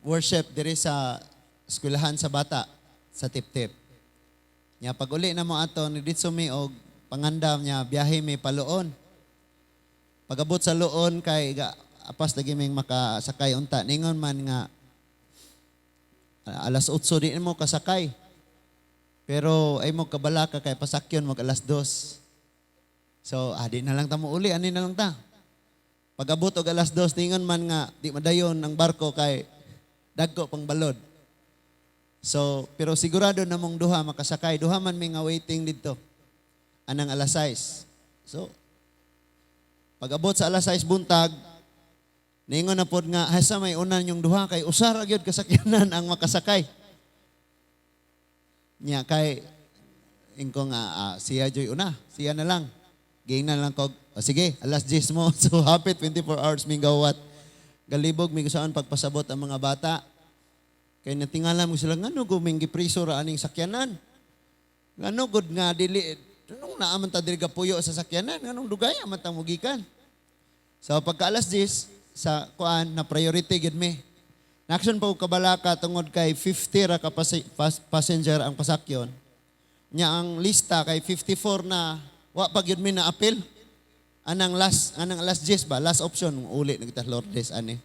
worship diri sa eskwelahan sa bata sa Tip-Tip. Nya pag uli na mo ato ni didto mi og pangandam, nya biyahe mi pa-Loon. Pagabot sa Loon kay ga, apas lagi ming makasakay unta. Ningon man nga alas 8 di mo kasakay. Pero ay mo kabalaka kay pasakyon mag alas 2. So, di na lang ta mo uli, ani na lang ta. Pag-abot og alas 2, ningon man nga di madayon ang barko kay dagko pang balod. So, pero sigurado na mong duha makasakay. Duha man mi nga waiting didto. Anang alas 6. So, pag-abot sa alas 6 buntag, ningon na pod nga, hasa may unan yung duha kay usa ra gyud kasakyanan ang makasakay. Nya kay ingko nga siya joy una, siya na lang. Giingnan lang ko, "O, sige, alas 10 mo." So hapit 24 hours ming gawat. Galibog mi saan pagpasabot ang mga bata. Kay natingala mo sila, ngano go ming gipriso ra aning sakyanan? Ngano gud nga dili nung naa man ta diri gapuyo sa sakyanan, nganong dugay man ta mugikan? So pagka alas 10 sa kuan na priority gid mi. Naksyon pa ko kabalaka tungod kay 50 ra ka passenger ang pasakyon. Nya ang lista kay 54 na, wa pa gyud mi na apil. Anang alas 10 ba, last option, uli na kita Lourdes ani.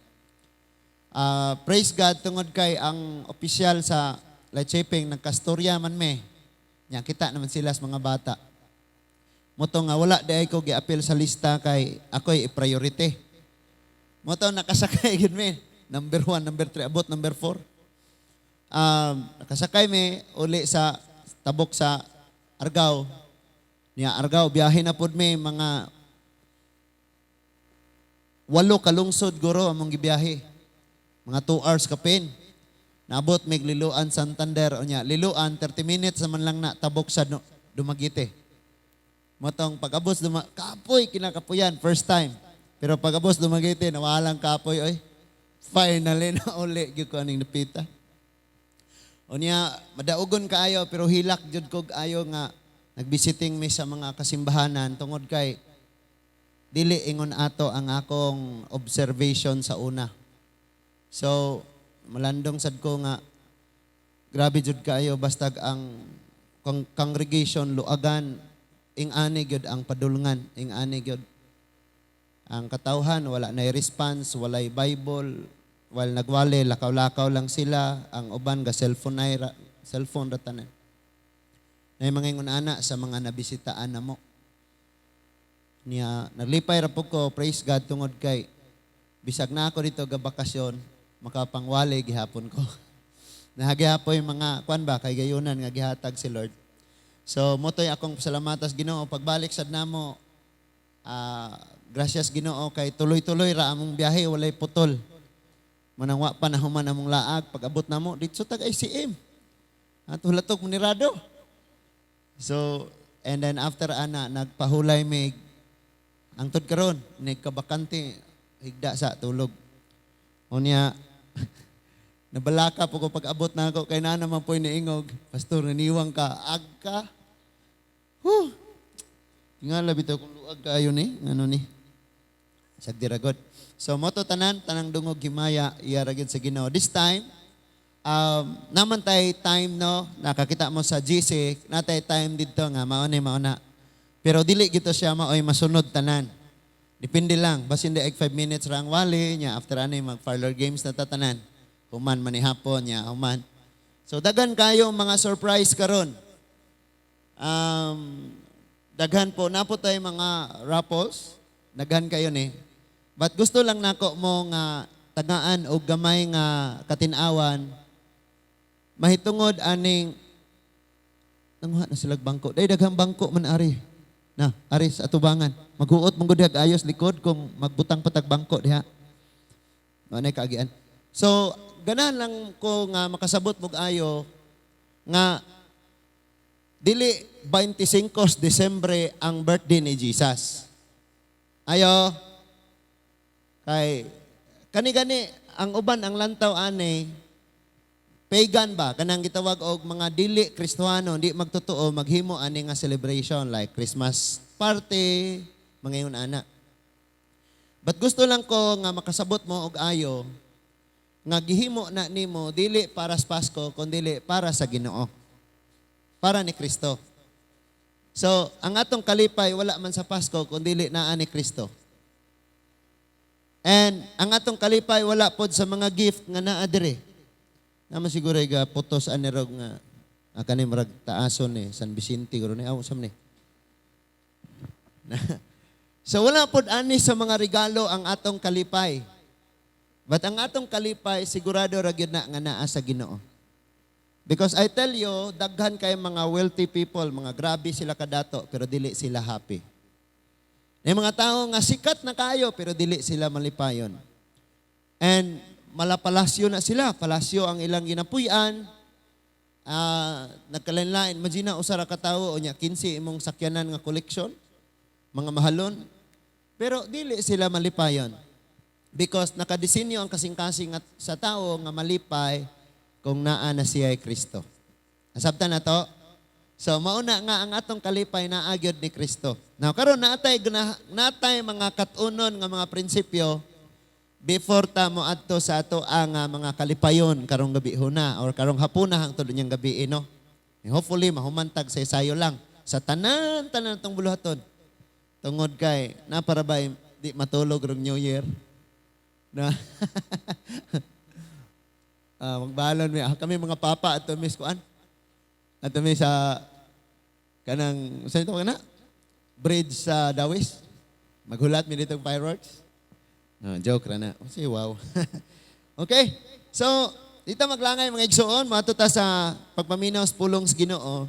Praise God tungod kay ang opisyal sa Lightshaping nagkastorya man me. Nya kita naman sila sa mga bata. Mao to nga wala di ay ko giapil sa lista kay ako'y i-priority. Mao to nakasakay gid mi. Number 1, number 3, abot number 4. Nakasakay mi uli sa tabok sa Argao. Niya Argao biyahe na pud mi, mga 8 ka lungsod guro among gibiyahe. Mga 2 hours kapin. Naabot mig Liloan, Santander, unya Liloan 30 minutes naman lang na tabok sa no, Dumaguete. Mao tong pag-abot duma kapoy kinakapuyan first time. Pero pag-abot Dumaguete, nawalang kapoy oy. Finally na uli gyud ko aning napita. Unya madaugon kaayo pero hilak jud kog ayo nga nagbisiting mi sa mga kasimbahanan tungod kay dili ingon ato ang akong observation sa una. So malandong sad ko nga grabe jud kaayo bastag ang congregation luagan, ing ani gyud ang padulngan, ing ani gyud ang katawhan, wala na response, walay Bible, while nagwali lakaw-lakaw lang sila, ang uban ga cellphone na cellphone ra tanan. Nay mga ingon ana sa mga nabisitaan namo. Niya naglipay ra po ko, praise God, tungod kay bisag na ako dito ga bakasyon, makapangwali gihapon ko. Nahagihapoy mga kwan ba kay gayunan nga gihatag si Lord. So mao toy akong pasalamatas Ginoo pagbalik sad namo. Gracias Ginoo kay tuloy-tuloy ra among biyahe, walay putol. Manang wa pa na human among laag, pag abot namo didto tag ICM. Ato latog Munirado. So and then after ana nagpahulay mig hangtod karon nagkabakante higda sa tulog. Unya nabalaka po ko pag abot na ako kay naa naman po'y niingog, "Pastor, naniwang ka, agka." Huh. Tingala bitaw kung luag kaayo ni, ngano ni. Sagdiragod. So mao to tanan, tanang dungog himaya, iya ra gyud sa Ginoo. This time, naman tay time no, nakakita mo sa GC, natay time didto nga mao ni mao na. Pero dili gito siya maoy masunod tanan. Depende lang, basin di 5 minutes ra ang wali nya, after ani mag parlor games na tatanan. Human man ni hapon nya, human. So daghan kayo mga surprise karon. Daghan po na po tayo mga raffles. Daghan kayo ni. But gusto lang nako mo nga tagaan og gamay nga katinawan mahitungod aning nanguha na sila bangko. Day daghang bangko man ari. Na, ari sa atubangan. Maghuot man gud ayos likod kung magbutang patag bangko diha. Mao na kaagian. So, ganahan lang ko nga makasabot mog ayo nga dili 25 Desembre ang birthday ni Jesus. Ayo kay kani gani ang uban ang lantaw ani pagan ba, kanang gitawag og mga dili Kristohano, di magtotoo, maghimo ani nga celebration like Christmas party, mga ingon ana. But gusto lang ko nga makasabot mo og ayo Nga gihimo na nimo dili para sa Pasko kundi para sa Ginoo. Para ni Kristo. So, ang atong kalipay wala man sa Pasko kundi naa ni Kristo. And ang atong kalipay wala pod sa mga gift nga naa diri. Naman siguro ga putos ani rog nga kani murag taason ni San Vicente guro ni aw sam ni. So wala pod ani sa mga regalo ang atong kalipay. But ang atong kalipay sigurado ra gyud na nga naa sa Ginoo. Because I tell you, daghan kay mga wealthy people, mga grabe sila kadato, pero dili sila happy. May mga tao nga sikat na kayo, pero dili sila malipayon. And malapalasyo na sila. Palasyo ang ilang ginapuy-an. Nagkalain-lain. Imagine na usa ra ka tawo unya 15 imong sakyanan nga collection, mga mahalon. Pero dili sila malipayon. Because nakadisenyo ang kasing-kasing at sa tao nga malipay kung naa na siya ay Kristo. Nasabtan na to? So mauna nga ang atong kalipay naa gyud ni Kristo. Now karon natay mga katunon nga mga prinsipyo before ta mo adto sa ato ang mga kalipayon karong gabi huna or karong hapuna hangtod unyang gabi, no. And hopefully mahumantag sa isayo lang sa tanan tanan atong buluhaton. Tungod kay na para ba di matulog rong New Year. Na magbalon mi kami mga papa ato miss kuan. Ato mi sa kanang sa ito kana bridge sa Dawis. Maghulat mi dito fireworks. No, joke ra na. Oh, say wow. Okay. So, dito maglangay, mga igsuon, moadto ta sa pagpaminaw sa pulong sa Ginoo.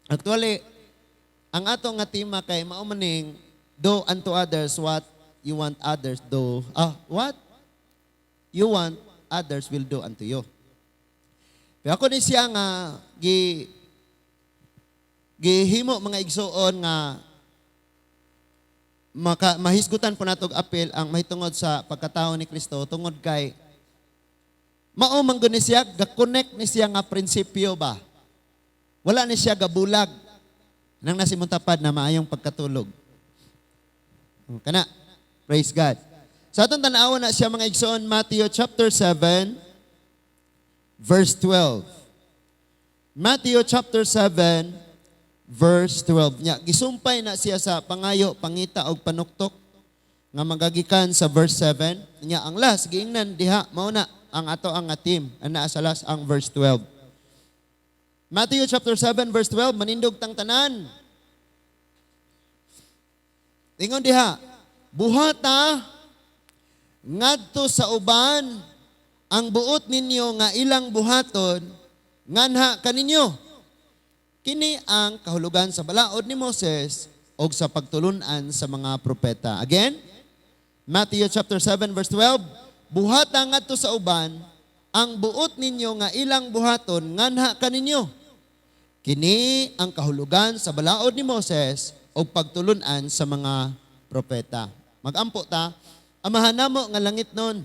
Actually, ang ato nga tema kay mao maning "Do unto others what you want others do. What you want others will do unto you." Pero ako ni siya nga gihimo, mga igsuon, nga mahisgutan po nato og apil ang mahitungod sa pagkatao ni Kristo tungod kay mao man gud ni siya, ga-connect ni siya nga prinsipyo ba. Wala ni siya gabulag. Nang nasa imong tapad na maayong pagkatulog. Oh, kana. Praise God. Sa atong tan-awon na siya, mga igsoon, Matthew chapter 7 verse 12. Matthew chapter 7 verse 12. Nya gisumpay na siya sa pangayo, pangita og panuktok nga magagikan sa verse 7. Nya ang last giingnan diha mao na ang ato ang nga theme, ang naa sa last, ang verse 12. Matthew chapter 7 verse 12, manindog tang tanan. Ingon diha, "Buhata ngadto sa uban ang buot ninyo nga ilang buhaton nganha kaninyo. Kini ang kahulugan sa balaod ni Moses og sa pagtulunan sa mga propeta." Again, Matthew chapter 7 verse 12, "Buhata ngadto sa uban ang buot ninyo nga ilang buhaton nganha kaninyo. Kini ang kahulugan sa balaod ni Moses og pagtulunan sa mga propeta." Magampo ta. Amahan namo nga langit nun.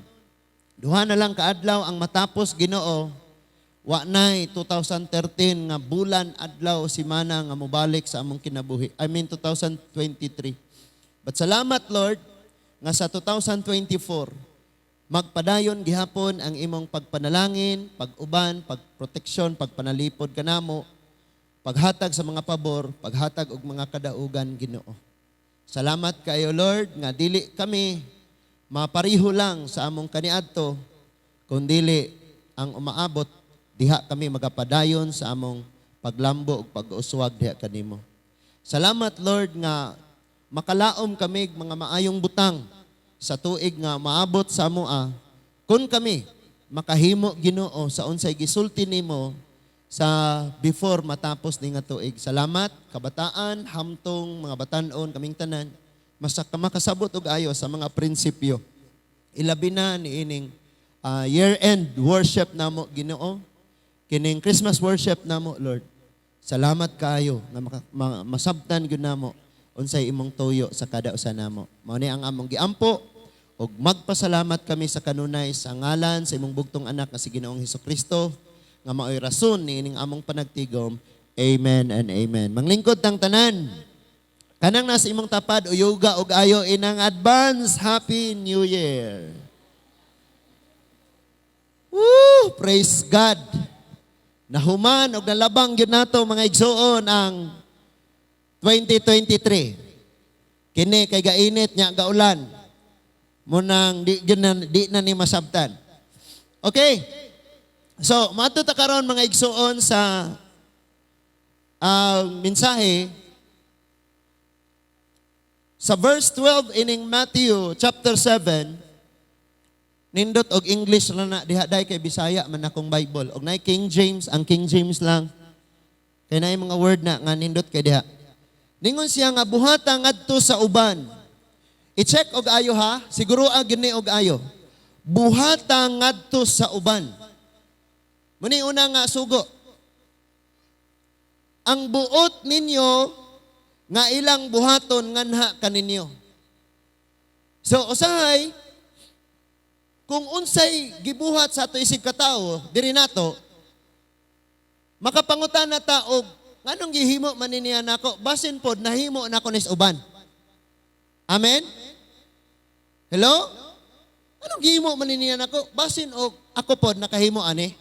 Duha na lang kaadlaw ang matapos, Ginoo. Wa nay 2013 nga bulan, adlaw, semana nga mobalik sa among kinabuhi. I mean 2023. But salamat, Lord, nga sa 2024 magpadayon gihapon ang imong pagpanalangin, pag-uban, pagproteksyon, pagpanalipod kanamo, paghatag sa mga pabor, paghatag og mga kadaugan, Ginoo. Salamat kayo, Lord, nga dili kami mapariho lang sa among kaniadto, kundili ang umaabot diha kami magapadayon sa among paglambo ug pag-uswag diha kanimo. Salamat, Lord, nga makalaom kami mga maayong butang sa tuig nga maabot sa amoa kung kami makahimo, Ginoo, sa unsay gisulti nimo sa before matapos ni nga tuig. Salamat, kabataan, hamtong mga batanon, kaming tanan makasabot og ayo sa mga prinsipyo. Ilabi na niining year-end worship namo, Ginoo. Kining Christmas worship namo, Lord. Salamat kaayo nga masabtan gyud namo unsay imong tuyo sa kada usa namo. Mao ni ang among giampo ug magpasalamat kami sa kanunay sa ngalan sa imong bugtong anak nga si Ginoong Hesukristo nga maoy rason niining among panagtigom. Amen and amen. Manglingkod tang tanan. Kanang nasa imong tapad, uyuga og ayo inang advance Happy New Year. Praise God. Nahuman og nalabang gyud nato, mga igsuon, ang 2023. Kini kay gainit nya gaulan. Munang di gyud na, di na ni masabtan. Okay. So, maadto ta karon, mga igsuon, sa mensahe sa verse 12 ining Matthew chapter 7. Nindot og English lang na diha dai kay Bisaya man akong Bible. Og naay King James, ang King James lang. Kay naay mga word na nga nindot kay diha. Ningon siya nga buhata ngadto sa uban. I-check og ayo ha, siguro ang gini og ayo. Buhata ngadto sa uban. Muni una nga sugo. Ang buot ninyo nga ilang buhaton nganha kaninyo. So usahay kung unsay gibuhat sa ato isig katawo diri nato, makapangutana ta og nganong gihimo man niya nako, basin pod nahimo nako nis uban. Amen. Hello? Anong gihimo man niya nako, basin og ako pod nakahimo ani?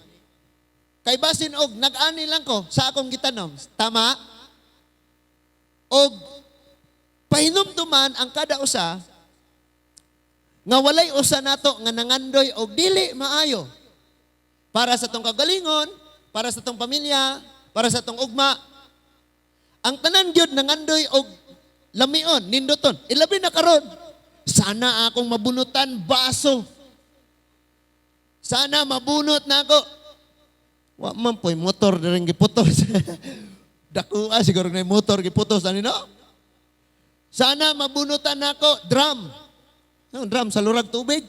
Kay basin og nag-ani lang ko sa akong gitanom. Tama? Og pahinumduman ang kada usa nga walay usa nato nga nangandoy og dili maayo para sa tong kagalingon, para sa tong pamilya, para sa tong ugma. Ang tanan gyud nangandoy og lamion, nindoton. Ilabi na karon. Sana akong mabunutan baso. Sana mabunot na ako. Wa man po'y motor na rin giputos. Dako siguro na motor giputos ani, no? Sana mabunutan nako drum. Ano, drum sa lurag tubig.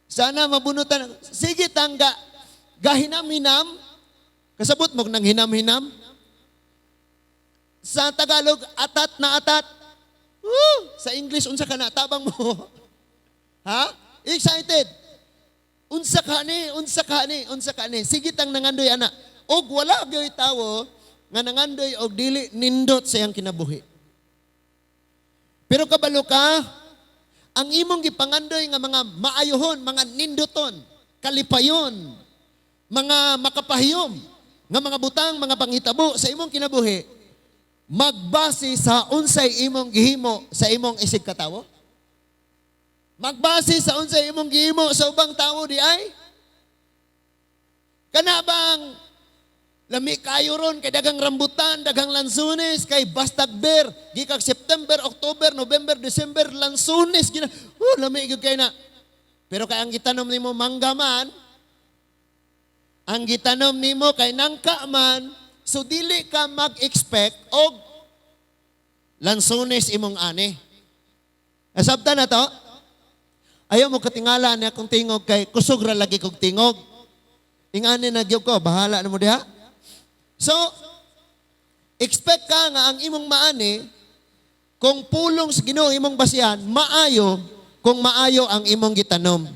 Sana mabunutan. Sige tangga gahinam-hinam. Kasabot mo nang hinam-hinam. Sa Tagalog, atat na atat. Woo! Sa English, unsa ka na? Tabang mo. Ha? Excited. Unsa ka ni, unsa ka ni, unsa ka ni. Sige tang nangandoy ana. Og wala gyoy tawo nga nangandoy og dili nindot sa iyang kinabuhi. Pero kabalo ka, ang imong gipangandoy nga mga maayohon, mga nindoton, kalipayon, mga makapahiyom, nga mga butang, mga panghitabo sa imong kinabuhi, magbase sa unsay imong gihimo sa imong isig katawo? Magbase sa unsay imong gihimo sa ubang tawo di ay? Kana bang lami kayo ron kay daghang rambutan, daghang lansunis, kay bastag ber, gikag September, October, November, December, lansunis gina. Oh, lami gyud kay na. Pero kay ang gitanom nimo mangga man, ang gitanom nimo kay nangka man, so dili ka mag-expect og lansunis imong ani. Nasabtan na to? Ayaw mo katingala niya akong tingog kay kusog ra lagi kog tingog. Ingani na gyud ko, bahala na mo diha. So, expect ka nga ang imong maani, kung pulong sa Ginoo imong basihan, maayo kung maayo ang imong gitanom.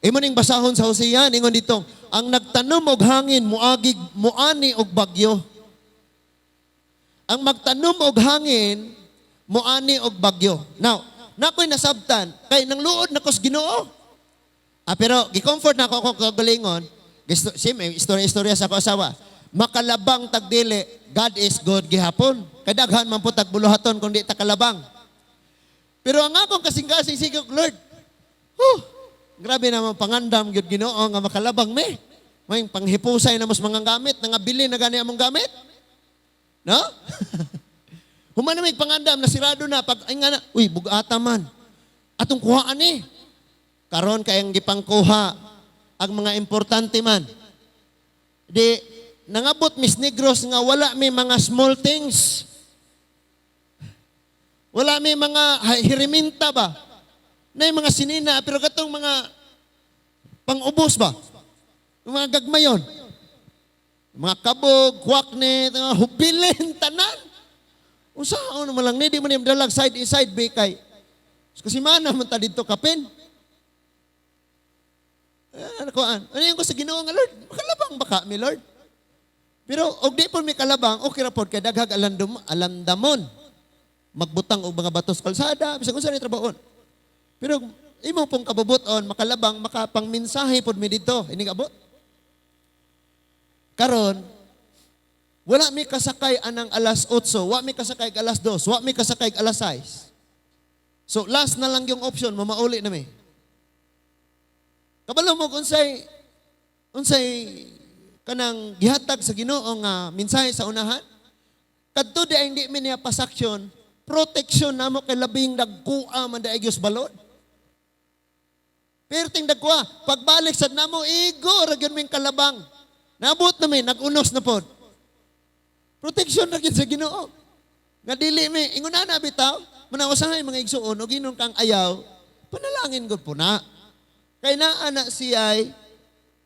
Imo ning basahon sa Hosea, ingon dito, ang nagtanom og hangin muagig muani og bagyo. Ang magtanom og hangin muani og bagyo. Now, nakoy nasabtan kay nang luod nako sa Ginoo. Ah, pero gi-comfort na ako akong kagalingon. Gusto, sim, istorya-istorya sa ako asawa. Makalabang tagdili, God is good gihapon. Kay daghan man po tagbuluhaton kung di ta kalabang. Pero ang akong kasing-kasing, sige, Lord, huh, grabe naman pangandam gyud Ginoo nga makalabang me. May panghipusay na mas mga gamit, nangabili na gani among gamit. No? Human na may pangandam, nasirado na, pag, ay nga na, uy, bugata man. Atong kuhaan eh. Karon kay ang gipangkuha, ang mga importante man. Di, nangabot Miss Negros nga wala may mga small things. Wala may mga hiriminta ba? Na yung mga sinina, pero katong mga pangubos ba? Yung mga gagmayon. Mga kabog, kwakne, mga hubilin, tanan. Unsaon naman lang ni, di mo niyang dalag side A, side B kay. Kasi mana man ta dito kapin. Eh, ano ko, ano yung ko sa Ginoo nga Lord? Makalabang ba ka mi, Lord? Pero og di po mi kalabang, okay ra pod kay daghag alandum, alandamon. Magbutang og mga batos kalsada, bisag unsa ni trabaon. Pero Imo pong kabubuton, makalabang, makapangmensahe pod mi didto. Ini abot. Karon, wala mi kasakay anang alas 8, wa mi kasakay alas 2, wa mi kasakay alas 6. So last na lang yung option, mamauli na mi. Kabalo mo kung unsay unsay kanang gihatag sa Ginoo nga mensahe sa unahan? Kadto di ay hindi mi niya pasaksyon, protection namo kay labing dagkua man daay Diyos balod. Perting dagkua, pagbalik sad namo igo ra gyud ming kalabang. Naabot na mi, nag-unos na pod. Protection ra gyud sa Ginoo. Nga dili mi ingon na bitaw, muna usahay, mga igsuon, og inon kang ayaw, panalangin gud po na. Kay naa na siya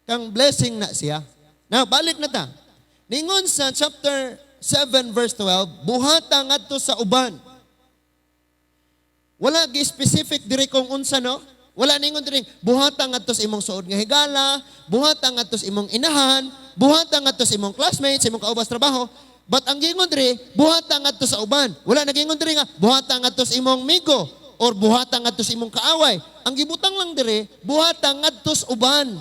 kang blessing na siya. Now, balik na ta. Ningon sa chapter 7 verse 12, buhata ngadto sa uban. Wala gi specific diri kung unsa, no? Wala ningon diri buhata ngadto sa imong suod nga higala, buhata ngadto sa imong inahan, buhata ngadto sa imong classmates, sa imong kaubas trabaho. But ang gingon diri, buhata ngadto sa uban. Wala nagingon diri nga buhata ngadto sa imong migo or buhata ngadto sa imong kaaway. Ang gibutang lang diri, buhata ngadto sa uban.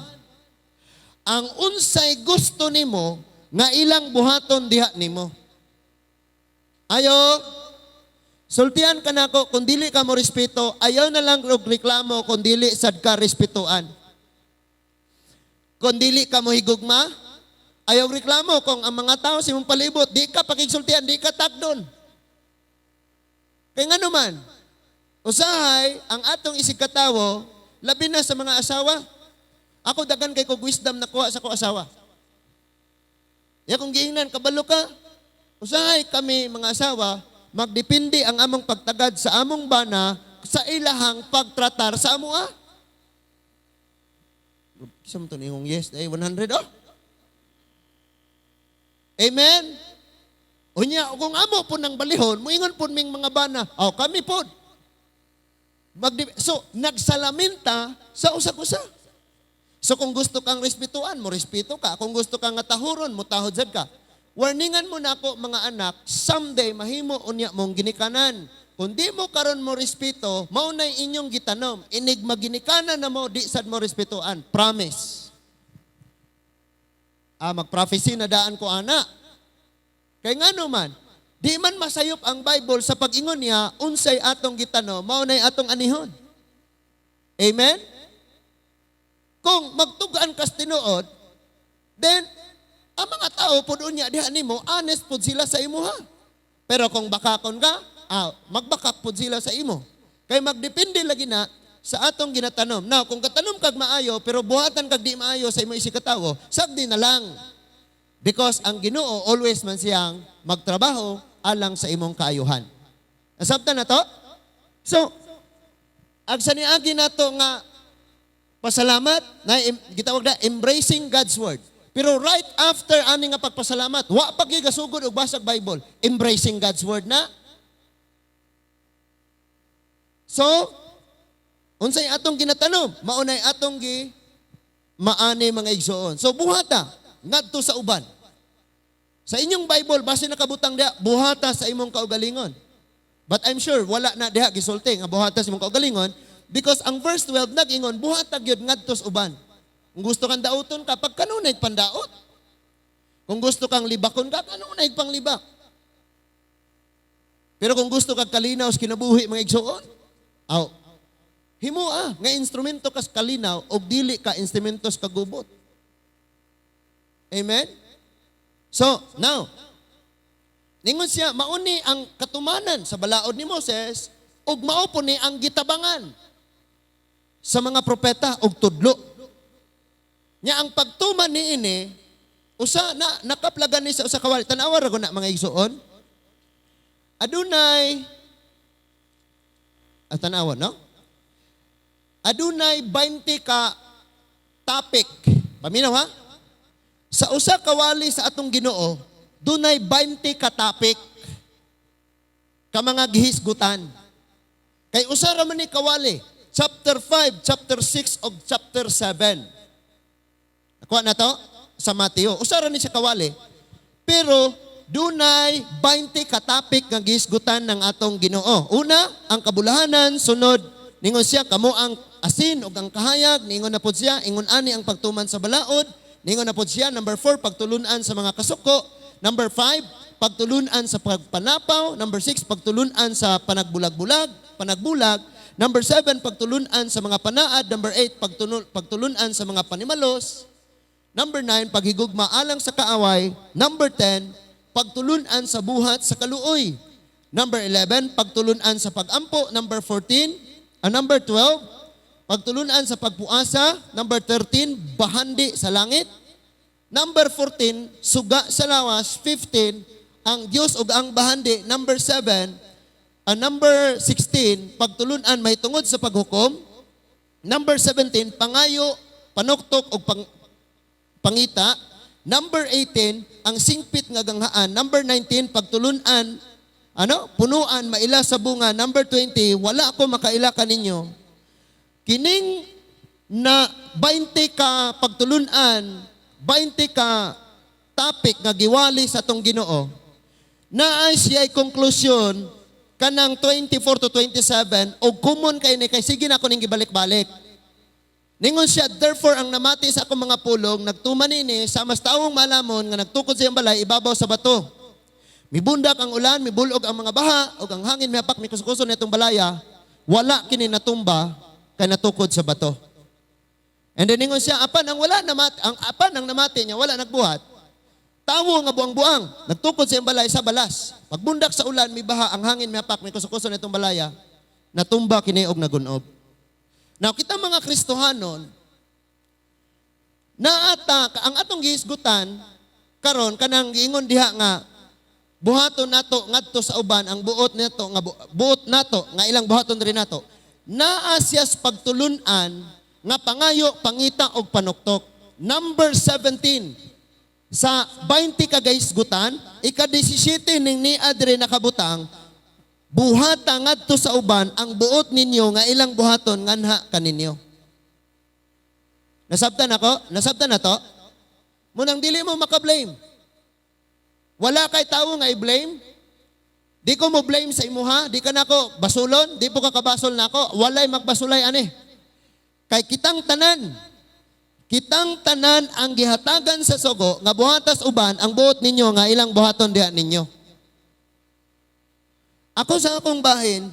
Ang unsay gusto nimo nga ilang buhaton diha nimo. Ayo, sultian ka nako kung dili ka mo respeto, ayaw na lang og reklamo kung dili sad ka respetuan. Kung dili ka mo higugma, ayaw reklamo kung ang mga tao sa imong palibot, di ka pakigsultian, di ka tagdon. Kay nga naman, usahay, ang atong isig katawo, labi na sa mga asawa. Ako, daghan kay kog wisdom nakuha sa ko asawa. Ya kung giingnan, kabalo ka, usahay kami mga asawa, magdepende ang among pagtagad sa among bana sa ilahang pagtratar sa amoa. Kinsa man to ningong yes, ay 100 oh. Amen. Unya, kung amo po ng balihon, muingon po ming mga bana, oh, kami po. So, nagsalaminta sa usag-usa. So kung gusto kang respetuan, mo respeto ka. Kung gusto kang nga tahuron, mo tahod sad ka. Warningan mo na ako, mga anak, someday mahimo unya mong ginikanan. Kung di mo karon mo respeto, mao na'y inyong gitanom. Inig maginikanan na mo, di sad mo respetuan. Promise. Ah, mag-prophecy na daan ko ana. Kay ngano man, di man masayop ang Bible sa pag-ingon niya, unsay atong gitanom, mao na'y atong anihon. Amen? Kung magtugaan kas tinuod, then ang mga tao pud unya diha nimo, honest pud sila sa imuha. Pero kung bakakon ka, magbakak pud sila sa imo. Kay magdepende lagi na sa atong ginatanom. Now, kung katanom kag maayo, pero buhatan kag di maayo sa imo isig katawo, sabdi na lang. Because ang Ginoo always man siyang magtrabaho alang sa imong kaayuhan. Nasabtan na to? So, ag sa niagi nato nga pasalamat, na gitawag na embracing God's word. Pero right after ani nga pagpasalamat, wa pa gyud gasugod og basag Bible, embracing God's word na. So, unsay atong ginatanom, maunay atong gi maani, mga igsoon. So buhata ngadto sa uban. Sa inyong Bible, base nakabutang diha, buhata sa imong kaugalingon. But I'm sure wala na diha gisulti nga buhata sa imong kaugalingon because ang verse 12 nag-ingon buhata gyud ngadto sa uban. Kung gusto kang dauton ka, pagkanunay pandaot. Kung gusto kang libakon ka, kanunay panglibak. Pero kung gusto kag kalinaw sa kinabuhi, mga igsoon, aw, himoa nga instrumento kas kalinaw og dili ka instrumento sa kagubot. Amen? So, now, ningon siya, mauni ang katumanan sa balaod ni Moses ug mao po ni ang gitabangan sa mga propeta ug tudlo. Nya ang pagtuman ni ini usa na nakaplagan ni sa usa ka wali. Tan-awa ra ko na, mga igsoon. Adunay at tanawa, no? Adunay 20 ka topic. Paminaw ha? Sa usa ka wali sa atong Ginoo, dunay 20 ka topic ka mga gihisgutan. Kay usa ra man ni kawali, chapter 5, chapter 6 ug chapter 7. Nakuha na to sa Mateo. Usa ra ni siya kawali. Pero dunay 20 ka topic nga gihisgutan ng atong Ginoo. Una, ang kabulahanan, sunod ningon siya kamo ang asin ug ang kahayag, niingon na pod siya, ingon ani ang pagtuman sa balaod, niingon na pod siya, number 4, pagtulunan sa mga kasuko, number 5, pagtulunan sa pagpanapaw, number 6, pagtulunan sa panagbulag-bulag, panagbulag, number 7, pagtulunan sa mga panaad, number 8, pagtulunan sa mga panimalos, number 9, paghigugma alang sa kaaway, number 10, pagtulunan sa buhat sa kaluoy. Number 11, pagtulunan sa pagampo. Number 14, number 12, pagtulunan sa pagpuasa. Number 13, bahandi sa langit. Number 14, suga sa lawas. 15, ang Diyos ug ang bahandi. Number 7, number 16, pagtulunan mahitungod sa paghukom. Number 17, pangayo, panuktok ug pangita. Number 18, ang singpit nga ganghaan. Number 19, pagtulunan, ano? Punuan, maila sa bunga. Number 20, wala ako makaila kaninyo. Kining na 20 ka pagtulunan, 20 ka topic nga giwali sa atong Ginoo. Naay siya'y konklusyon kanang 24 to 27 og common kay ni, kay sige na ako ning gibalik-balik. Ningon siya, "Therefore, ang namati sa akong mga pulong, nagtuman nini, sa mas tawong malamon nga nagtukod sa iyang balay, ibabaw sa bato. Mibundak ang ulan, mibulog ang mga baha, ug ang hangin mihapak, mikusukuso nitong balaya, wala kini natumba, kay natukod sa bato." And then ningon siya, apan ang wala namati, ang apan ang namati niya, wala nagbuhat, tawo nga buang-buang, nagtukod sa iyang balay sa balas. Pagbundak sa ulan, mibaha, ang hangin mihapak, mikusukuso nitong balaya, natumba kini og nagunob. Now, kita mga Kristohanon, naata ang atong gihisgutan karon, kanang giingon diha nga buhaton nato ngadto sa uban ang buot nato nga buot nato nga ilang buhaton diri nato, naa siya sa pagtulun-an nga pangayo, pangita og panuktok. Number 17 sa 20 ka gahisgutan, ika-17 ning nia diri nakabutang, buhata ngadto sa uban ang buot ninyo nga ilang buhaton nganha kaninyo. Nasabtan ako? Nasabtan na to? Munang dili mo maka-blame. Wala kay tawo nga i-blame. Di ko mo blame sa imuha, di ka nako basulon, di po ka kabasol nako, walay magbasulay ani. Kay kitang tanan ang gihatagan sa sugo nga buhatas uban ang buot ninyo nga ilang buhaton diha ninyo. Ako sa akong bahin,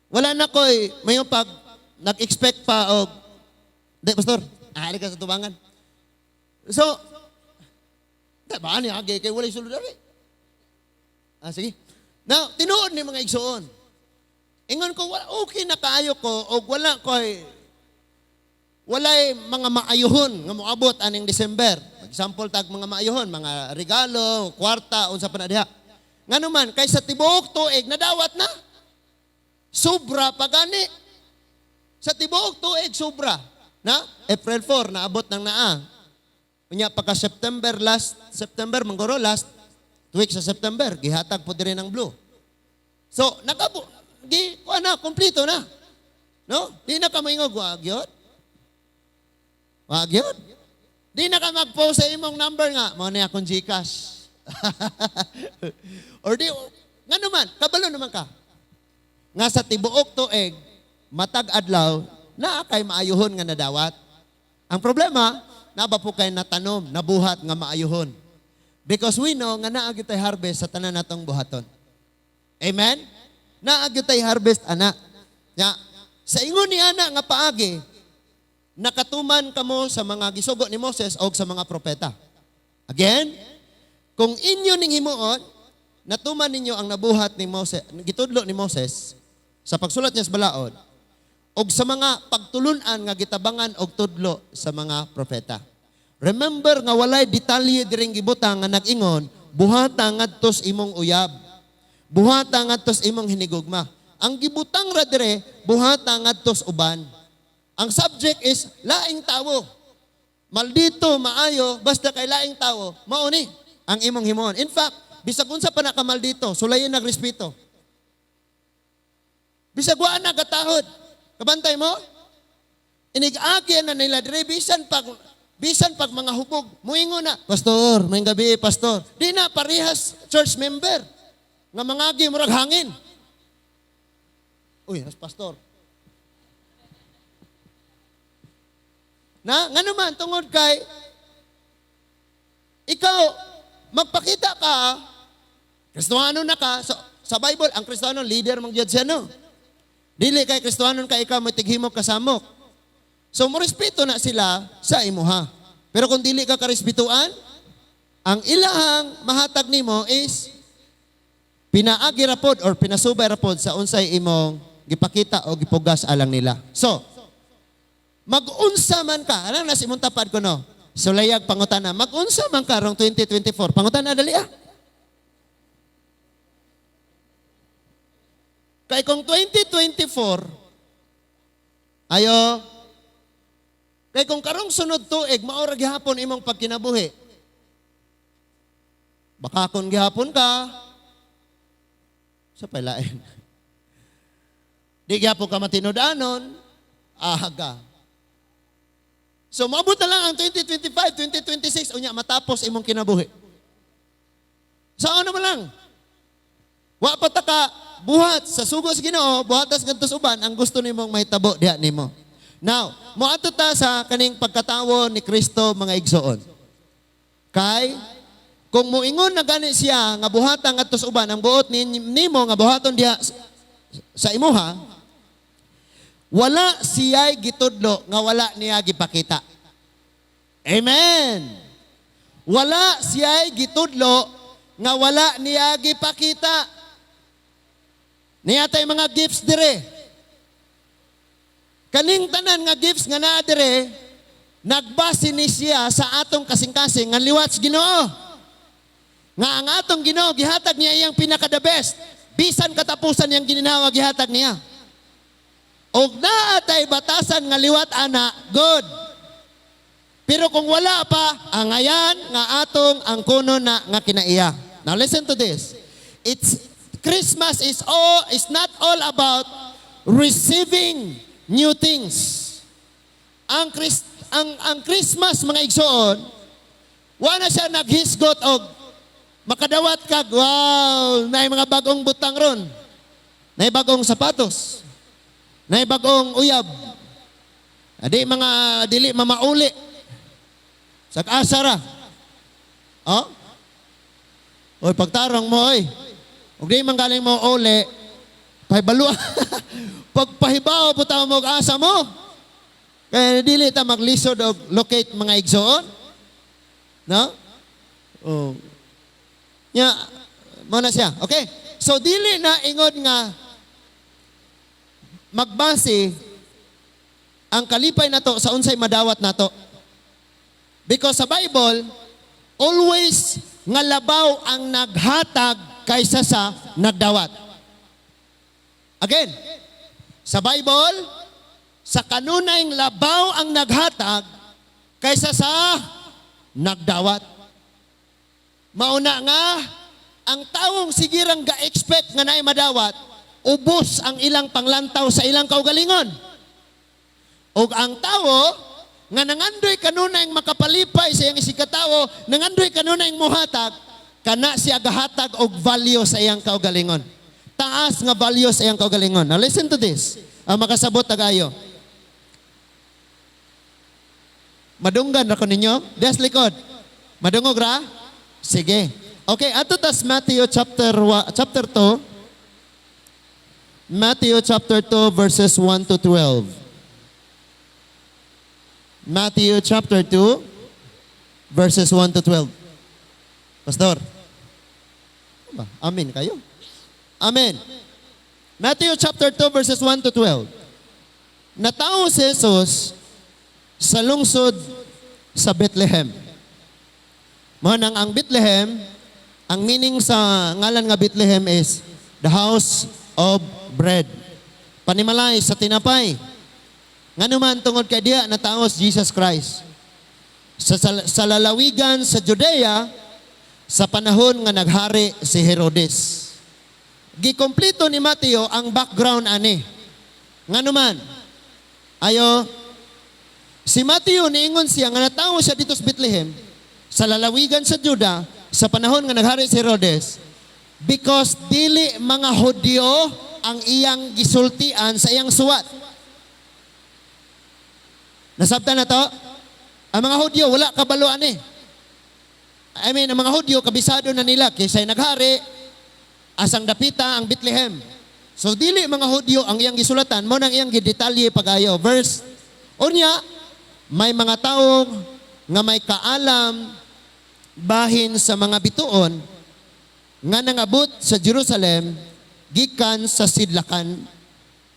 wala na ko'y mayo pag nag-expect pa og di, pastor, ari ka sa tubangan. So, di ba ni agi kay walay sulod ari. Ah, sige. Now, tinuod ni, mga igsoon. Ingon ko, wala, okay na kaayo ko og wala ko'y walay mga maayuhon nga moabot aning December. Example tag mga maayuhon, mga regalo, kwarta, unsa pa na diha. Ngano man, kay sa tibuok tuig nadawat na. Sobra pa gani. Sa tibuok tuig sobra. Na April 4 naabot ng naa. Unya pagka September, last September manggoro, last week sa September gihatag po diri ng blue. So nakabu gi kuha na, kompleto na. No? Di na ka moingog, wa gyud. Wa gyud. Di na ka mag-post sa imong number nga mao ni akong GCash. Or di ngano man, kabalo naman ka nga sa tibuok tuig, matag adlaw, naa kay maayuhon nga nadawat. Ang problema, naa ba po kay natanom, nabuhat nga maayuhon? Because we know nga naa gyud tay harvest sa tanan natong buhaton. Amen? Naa gyud tay harvest ana. Ya, sa ingon ni ana nga paagi, nakatuman kamo sa mga gisugo ni Moses o sa mga propeta. Again, kung inyo ning himuon, natuman ninyo ang nabuhat ni Moses, gitudlo ni Moses sa pagsulat niya sa balaod, og sa mga pagtulunan nga gitabangan og tudlo sa mga propeta. Remember nga walay detalye diring gibutang nga nag-ingon, buhata ngadtos imong uyab. Buhata ngadtos imong hinigugma. Ang gibutang ra dire, buhata ngadtos uban. Ang subject is laing tawo. Maldito, maayo, basta kay laing tawo, mao ni ang imong himuon. In fact, bisag unsa pa na ka maldito, sulayin nagrespeto. Bisag wa na katahod. Kabantay mo? Inig-agi na nila dire bisan pag mga hubog, muingon na, "Pastor, may gabi, pastor." Di na parehas church member nga mangagi murag hangin. Uy, nas pastor. Na, ngano man, tungod kay ikaw magpakita ka Kristohano na ka. So, sa Bible, ang Kristiyano leader man gyud siya, no. Dili kay Kristohanon ka ikaw mo tighimok kasamok. So mo respeto na sila sa imuha. Pero kung dili ka karespetuan, ang ilahang mahatag nimo is pinaagi ra pod or pinasubay ra pod sa unsay imong gipakita o gipugas alang nila. So, mag-unsa man ka, alam na si imong tapad ko, no? So layag pangutana, mag-unsa man ka rong 2024? Pangutana dali ah. Kay kung 2024, ayo, kay kung karong sunod tuig, maura gihapon imong pagkinabuhi. Baka kung gihapon ka, sa pailain. Di gihapon ka matinud-anon, aga. So maabot na lang ang 2025, 2026, unya matapos imong kinabuhi. So ano man lang? Wa pa ta ka buhat sa sugo sa Ginoo, buhatas ngadto sa uban ang gusto nimong mahitabo diha nimo. Now, moadto ta sa kaning pagkatawo ni Kristo, mga igsoon. Kay kung moingon na gani siya nga buhatan ngadto sa uban ang buot nimo nga buhaton diha sa imuha, wala siya'y gitudlo nga wala niya gipakita. Amen. Wala siya'y gitudlo nga wala niya gipakita. Niya tay mga gifts dire. Kaning tanan nga gifts nga naa dire, nagbase ni siya sa atong kasing-kasing nga liwat sa Ginoo. Nga ang atong Ginoo gihatag niya iyang pinaka the best. Bisan katapusan niyang gininhawa, gihatag niya. Og naa tay batasan nga liwat ana, good. Pero kung wala pa, angayan nga atong ang kuno na nga kinaiya. Now listen to this. It's Christmas is not all about receiving new things. Ang Christmas, mga igsoon, wala siya naghisgot og makadawat kag wow, naay mga bagong butang ron. Naay bagong sapatos. Naay bagong uyab. Adi mga dili mamauli. Sa asa ra. Oh? Oy, pagtarong mo oy. Ug di man galing mo uli, pahibalo. Pagpahibaw po mo og asa mo. Kaya dili ta maglisod og locate, mga igsoon. No? Oh. Nya, mo na siya. Okay? So dili na ingon nga magbase ang kalipay nato sa unsay madawat nato. Because sa Bible, always nga labaw ang naghatag kaysa sa nagdawat. Again, sa Bible, sa kanunay labaw ang naghatag kaysa sa nagdawat. Mauna nga, ang tawong sigirang ga-expect nga naay madawat, ubos ang ilang panglantaw sa ilang kaugalingon. Og ang tawo nga nangandoy kanunay makapalipay sa iyang isigkatawo, nangandoy kanunay muhatag, kana siya gahatag og value sa iyang kaugalingon. Taas nga value sa iyang kaugalingon. Now listen to this. Ang makasabot tagayo. Madunggan ra ko ninyo? Des likod. Madungog ra? Sige. Okay, ato tas Matthew chapter 2. Matthew chapter 2 verses 1 to 12. Matthew chapter 2 verses 1 to 12. Pastor. Ba? Amen kayo. Amen. Matthew chapter 2 verses 1 to 12. Natawo si Jesus sa lungsod sa Bethlehem. Mao nang ang Bethlehem, ang meaning sa ngalan nga Bethlehem is the house of bread. Panimalay sa tinapay. Ngano man, tungod kay diya natawo si Jesus Christ. Sa lalawigan sa Judea sa panahon nga naghari si Herodes. Gikompleto ni Mateo ang background ani. Ngano man, ayo, si Mateo niingon siya nga natawo siya dito sa Bethlehem sa lalawigan sa Juda sa panahon nga naghari si Herodes because dili mga Hudyo ang iyang gisultian sa iyang suwat. Nasabtan na to? Ang mga Hudyo, wala kabalo ani. I mean, ang mga Hudyo, kabisado na nila kinsay naghari, asang dapita ang Bethlehem. So dili mga Hudyo ang iyang gisulatan, mao nang iyang gidetalye pagayo. Verse, unya, may mga tao nga may kaalam bahin sa mga bituon nga nangabot sa Jerusalem gikan sa sidlakan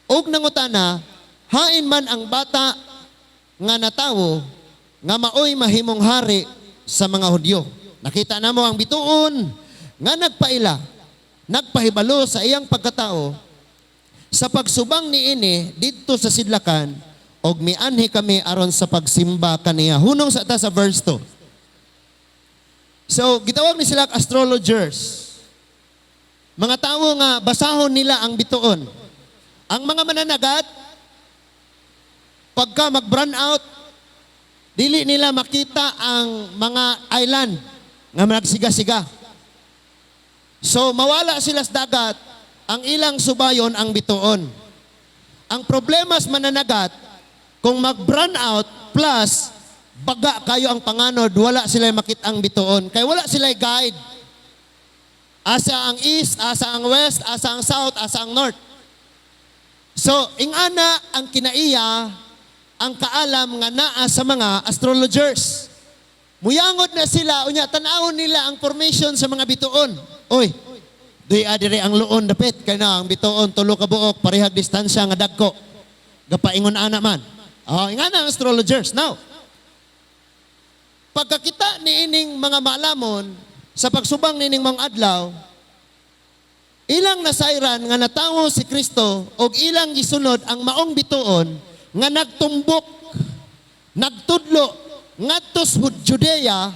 ug nangutana, hain man ang bata nga natawo nga maoy mahimong hari sa mga Hudyo? Nakita namo ang bituon nga nagpaila, nagpahibalo sa iyang pagkatao sa pagsubang niini didto sa sidlakan og mianhi kami aron sa pagsimba kaniya. Hunong sa ta sa verse 2. So, gitawag ni sila astrologers. Mga tao nga basahon nila ang bituon. Ang mga mananagat, pagka mag-brown out, dili nila makita ang mga island nga nagsiga-siga. So, mawala sila sa dagat, ang ilang subayon ang bituon. Ang problema sa mananagat, kung mag-brown out plus baga kayo ang panganod, wala sila makita ang bituon. Kay wala sila guide. Asa ang east, asa ang west, asa ang south, asa ang north. So, ingana ang kinaiya, ang kaalam nga naa sa mga astrologers. Muyangod na sila, unya tan-awon nila ang formation sa mga bituon. Oy, duy adire ang luon dapit kay na ang bituon tulo ka buok, parehag distansya nga dagko. Gapaingon ana man. Oh, ingana ang astrologers. Now, pagkakita ni ining mga maalamon sa pagsubang nining mga adlaw, ilang nasayran nga natawo si Kristo og ilang gisunod ang maong bituon nga nagtumbok, nagtudlo ngadto sa Judea,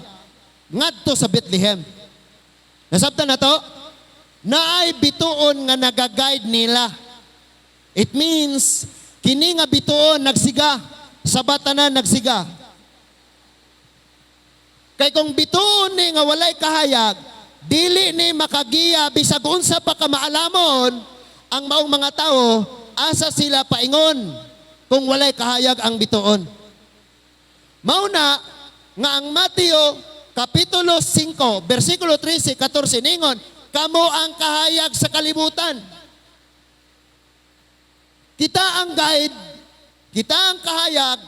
ngadto sa Bethlehem. Nasabtan na to? Naay bituon nga nagaguide nila. It means, kini nga bituon nagsiga, sa batanan nagsiga. Kay kung bituon ni nga walay kahayag, dili ni makagiya bisag unsa pa ka maalamon ang maong mga tao, asa sila paingon kung walay kahayag ang bituon? Mao na nga ang Mateo Kapitulo 5, versikulo 13, 14 ningon, "Kamo ang kahayag sa kalibutan." Kita ang guide, kita ang kahayag,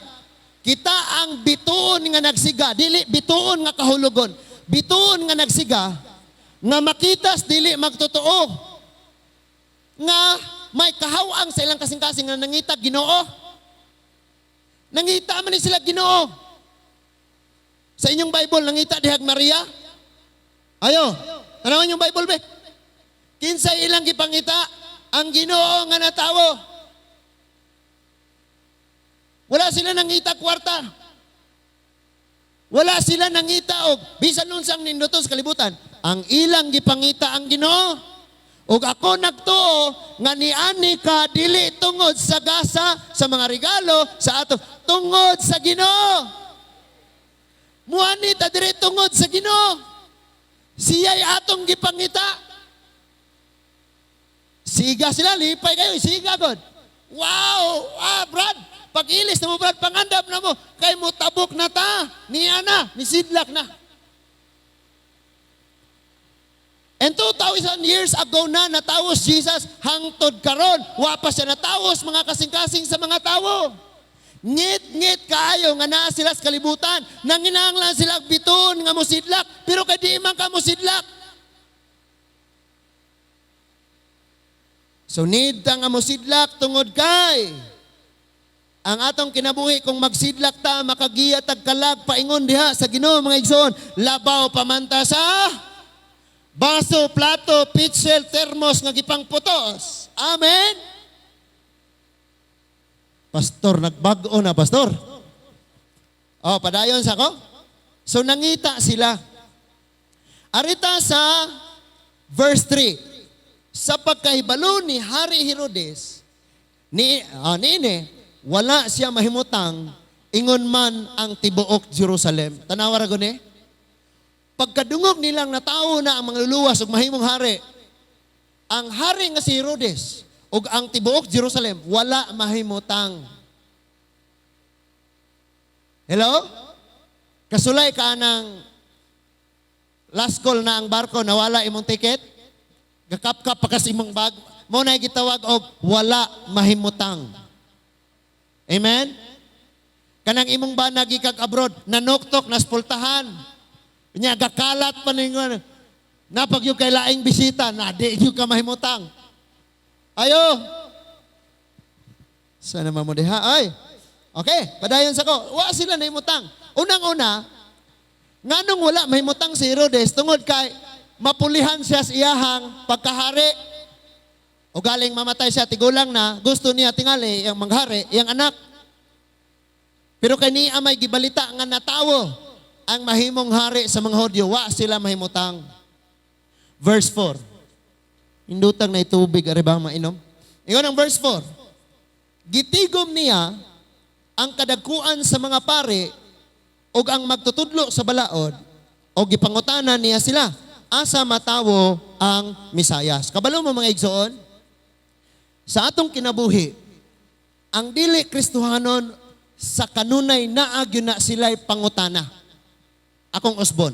kita ang bituon nga nagsiga, dili bituon nga kahulugon, bituon nga nagsiga, nga makitas dili magtotoo, nga may kahawang sa ilang kasing-kasing nga nangita Ginoo. Nangita man ni sila Ginoo. Sa inyong Bible, nangita dihag Maria? Ayo, tanawan yung Bible be. Kinsay ilang gipangita? Ang Ginoo nga natawo. Wala sila nangita kwarta. Wala sila nangita og bisan unsang ninduton sa kalibutan. Ang ilang gipangita ang Ginoo. Ug ako nagtuo nga niani ka dili tungod sa gasa, sa mga regalo, sa ato, tungod sa Ginoo. Muani ta diri tungod sa Ginoo. Siya'y atong gipangita. Siga sila, lipay kayo, siga god. Wow! Ah, Brad, pag-ilis na mo, Brad, pangandam na mo, kay mo tabok na ta, niya na, nisidlak na. And 2,000 years ago na natawos Jesus, hangtod karon, wa pa siya natawos mga kasing-kasing sa mga tawo. Ngit-ngit kaayo nga naa sila sa kalibutan, nanginahanglan sila og bituon nga mosidlak, pero kay di man ka mosidlak. So need ta nga mosidlak tungod kay ang atong kinabuhi kung magsidlak ta makagiya tag kalag paingon diha sa Ginoo, mga igsoon, labaw pamanta sa baso, plato, pitchel, termos nga gipangputos. Amen. Pastor, nagbag-o na, pastor. Oh, padayon sa ko. So nangita sila. Arita sa verse 3. Sa pagkahibalo ni Hari Herodes, ni ini, wala siya mahimutang, ingon man ang tibuok Jerusalem. Tanawa ra guni. Pagkadungog nilang natawo na ang mga luluwas ug mahimong hari, ang hari nga si Herodes ug ang tibuok Jerusalem wala mahimutang. Hello? Kasulay ka ng last call na ang barko, nawala imong ticket, gakapkap pa kas imong bag, mo na gitawag og wala mahimutang. Amen? Kanang imong bana gikag abroad, nanuktok, naspultahan. Nya gakalat pa ningon. Napag yung kay laing bisita, na di yung ka mahimutang. Ayo. Sana mo diha ay. Okay, padayon sa ko. Wa sila nahimutang. Unang-una, nganong wala mahimutang si Herodes? Tungod kay mapulihan siya sa iyahang pagkahari. O galing mamatay siya, tigulang na, gusto niya tingali, iyang manghari, iyang anak. Pero kay niya may gibalita nga natawo ang mahimong hari sa mga Hudyo, wa sila mahimutang. Verse 4. Indutang na tubig, ari ba mainom? Ingon ang verse 4. Gitigom niya ang kadagkuan sa mga pare o ang magtutudlo sa balaod o gipangutana niya sila, asa matawo ang Misayas? Kabalo mo, mga igsoon, sa atong kinabuhi, ang dili Kristohanon sa kanunay naa gyud na sila'y pangutana. Akong usbon.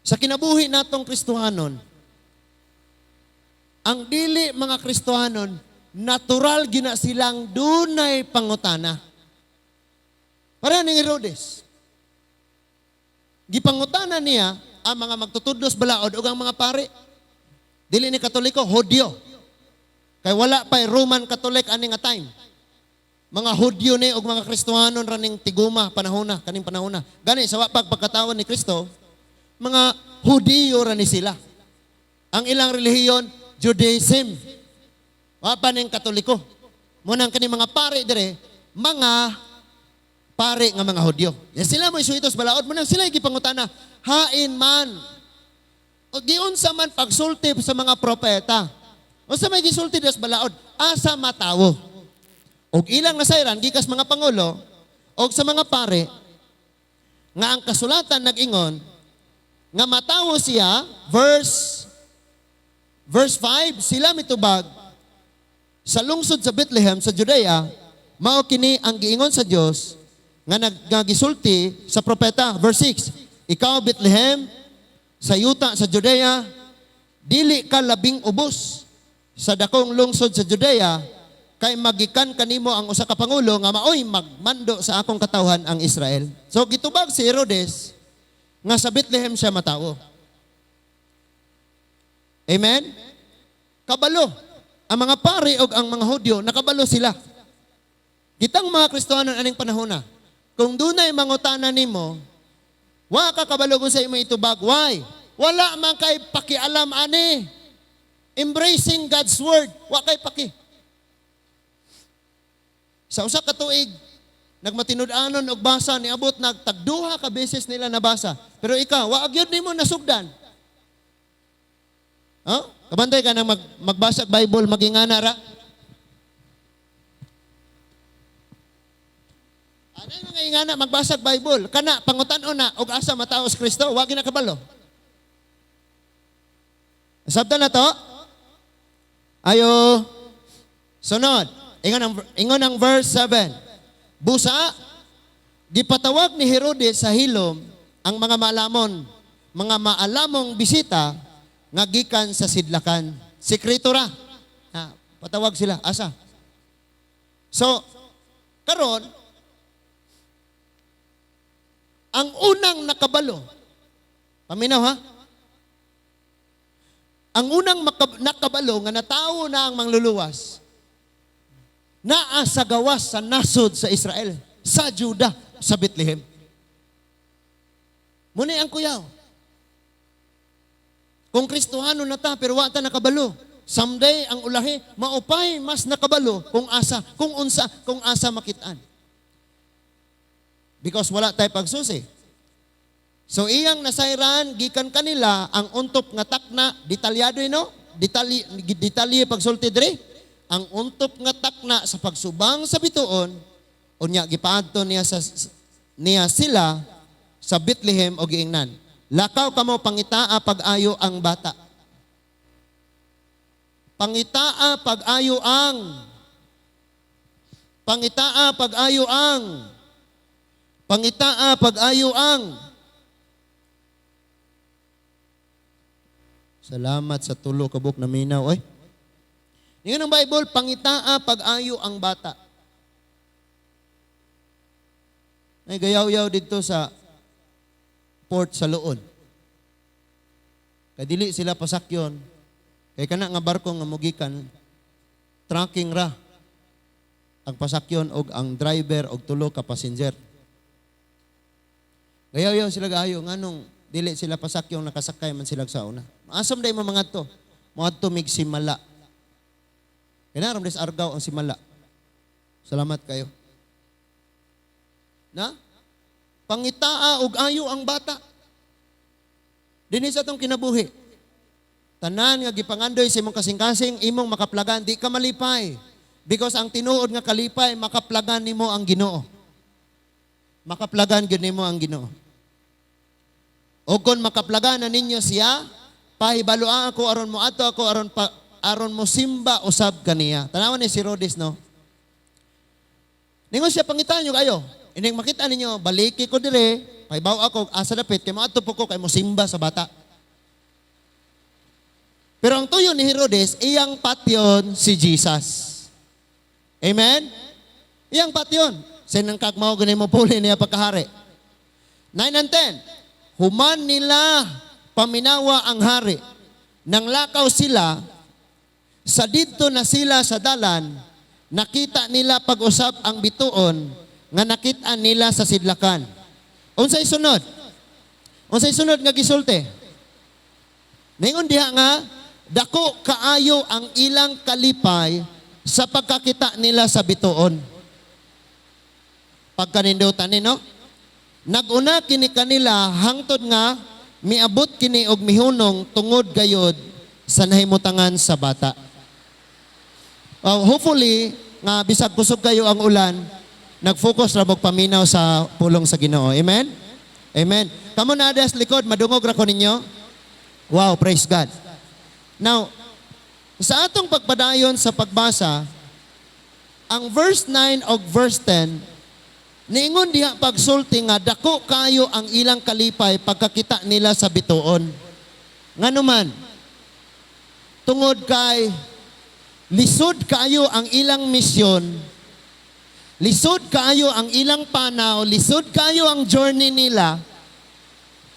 Sa kinabuhi natong Kristohanon, ang dili mga Kristohanon, natural gina silang dunay pangutana. Para ni Herodes. Gipangutana niya ang mga magtutudlos balaod ug ang mga pare. Dili ni Katoliko, Hudyo. Kay wala pa'y Roman Catholic ani nga time. Mga Hudyo ni ug mga Kristohanon raning tiguma panahona, kaning panahona. Gani sa wa pagpagkatawan ni Kristo, mga Hudiyo ra ni sila. Ang ilang relihiyon, Judaism. Wa pa ning Katoliko. Munang kani mga pare dire, mga pare nga mga Hudyo. Ya sila mo isuitos balaod mo nang sila gipangutana, hain man. O giunsa man pagsulti sa mga propeta? Unsa may gisulti das balaod? Asa matawo? Og ilang nasayran gikas mga pangulo og sa mga pare nga ang kasulatan nag-ingon nga matawo siya. Verse 5, sila mitubag, sa lungsod sa Bethlehem sa Judea, mao kini ang giingon sa Dios nga naggisulti sa propeta. Verse 6, ikaw, Bethlehem, sa yuta sa Judea, dili ka labing ubos sa dakong lungsod sa Judea, kay magikan kanimo ang usa ka pangulo nga maoy magmando sa akong katawhan, ang Israel. So gitubag si Herodes nga sa Bethlehem siya matawo. Amen? Kabalo. Ang mga pare og ang mga Hudyo, nakabalo sila. Kitang mga Kristohanon aning panahona, kung dunay mangutana nimo, wa ka kabalo kung sa imo itubag. Why? Wala man kay pakialam ani. Embracing God's word, wa kay paki. Sa usa ka tuig, nagmatinud-anon og basa, niabot nagtagduha ka beses nila nabasa. Pero ikaw, wa gyud nimo nasugdan. Huh? Kabantay ka nang magbasa og Bible, magingana ra. Ano yung mga ingana magbasa og Bible? Kana pangutan-on na og asa mataos Kristo, wa gyud nakabalo. Sabta na to? Ayo. Sunod. Ingon ang verse 7. Busa, gipatawag ni Herodes sa hilom ang mga maalamon, mga maalamong bisita nga gikan sa sidlakan. Sekreto ra. Ha, patawag sila. Asa? So, karon ang unang nakabalo, paminaw ha? Ang unang nakabalo nga natawo na ang mangluluwas, naa sa gawas sa nasod sa Israel, sa Juda, sa Bethlehem. Muni ang kuyaw. Kung Kristohano na ta, pero wa ta nakabalo. Someday, ang ulahi, maupay mas nakabalo kung asa, kung unsa, kung asa makitaan. Because wala tayo pagsusi. So iyang nasayran gikan kanila ang untop nga takna, detalyado no? Detalye detalye pagsulti diri. Ang untop nga takna sa pagsubang sa bituon, unya gipaadto niya sila sa Bethlehem og giingnan, "Lakaw kamo, pangitaa pag-ayo ang bata. Pangitaa pag-ayo ang. Pangitaa pag-ayo ang. Pangitaa pag-ayo ang. Salamat sa tulo kabuk na minaw oy. Ningon ang Bible, pangitaa pag-ayo ang bata. Ay gayaw-yaw dito sa port sa Loon. Kay dili sila pasakyon. Kay kana nga barko nga mugikan, tracking ra ang pasakyon og ang driver og tulo ka passenger. Gayaw-yaw sila gaayo nganong dili sila pasakyon, nakasakay man sila sa una. Maasam day mo mga to. Moadto mig simala. Kaya naram des Argao ang simala. Salamat kayo. Na? Pangitaa og ayo ang bata. Dinhi sa atong kinabuhi. Tanan nga gipangandoy sa imong kasing-kasing, imong makaplagan, di ka malipay. Because ang tinuod nga kalipay, makaplagan nimo ang Ginoo. Makaplagan gyud nimo ang Ginoo. O kung makaplagan na ninyo siya, pahibaloa ako aron mo ato ako aron pa, aron mo simba usab kaniya. Tanawan ni si Herodes, no? Ningon siya, pangitaan nyo kayo. Ining makita ninyo, baliki ko dire, pahibaw ako, asa dapit, kay moadto po ko, kay mo simba sa bata. Pero ang tuyo ni Herodes, iyang patyon si Jesus. Amen? Iyang patyon. Sinang kagmao gani mo puli niya pagkahari. 9 and 10. Human nila paminawa ang hari. Nang lakaw sila, sa didto na sila sa dalan, nakita nila pag-usab ang bituon nga nakita nila sa sidlakan. Unsay sunod? Unsay sunod nga gisulti? Ningon diha nga, dako kaayo ang ilang kalipay sa pagkakita nila sa bituon. Pagkanindutan ni, no? Naguna kini kanila hangtod nga miabot kini og mihunong tungod gayod sa nahimutangan sa bata. Hopefully nga bisag kusog kayo ang ulan, nag-focus ra og paminaw sa pulong sa Ginoo. Amen? Amen. Kamo na sa likod, madungog ra ko ninyo. Wow, praise God. Now, sa atong pagpadayon sa pagbasa, ang verse 9 og verse 10, niingon diha pagsulti nga dako kayo ang ilang kalipay pagkakita nila sa bituon. Ngano man, tungod kay lisod kaayo ang ilang misyon, lisod kaayo ang ilang panaw, lisod kaayo ang journey nila,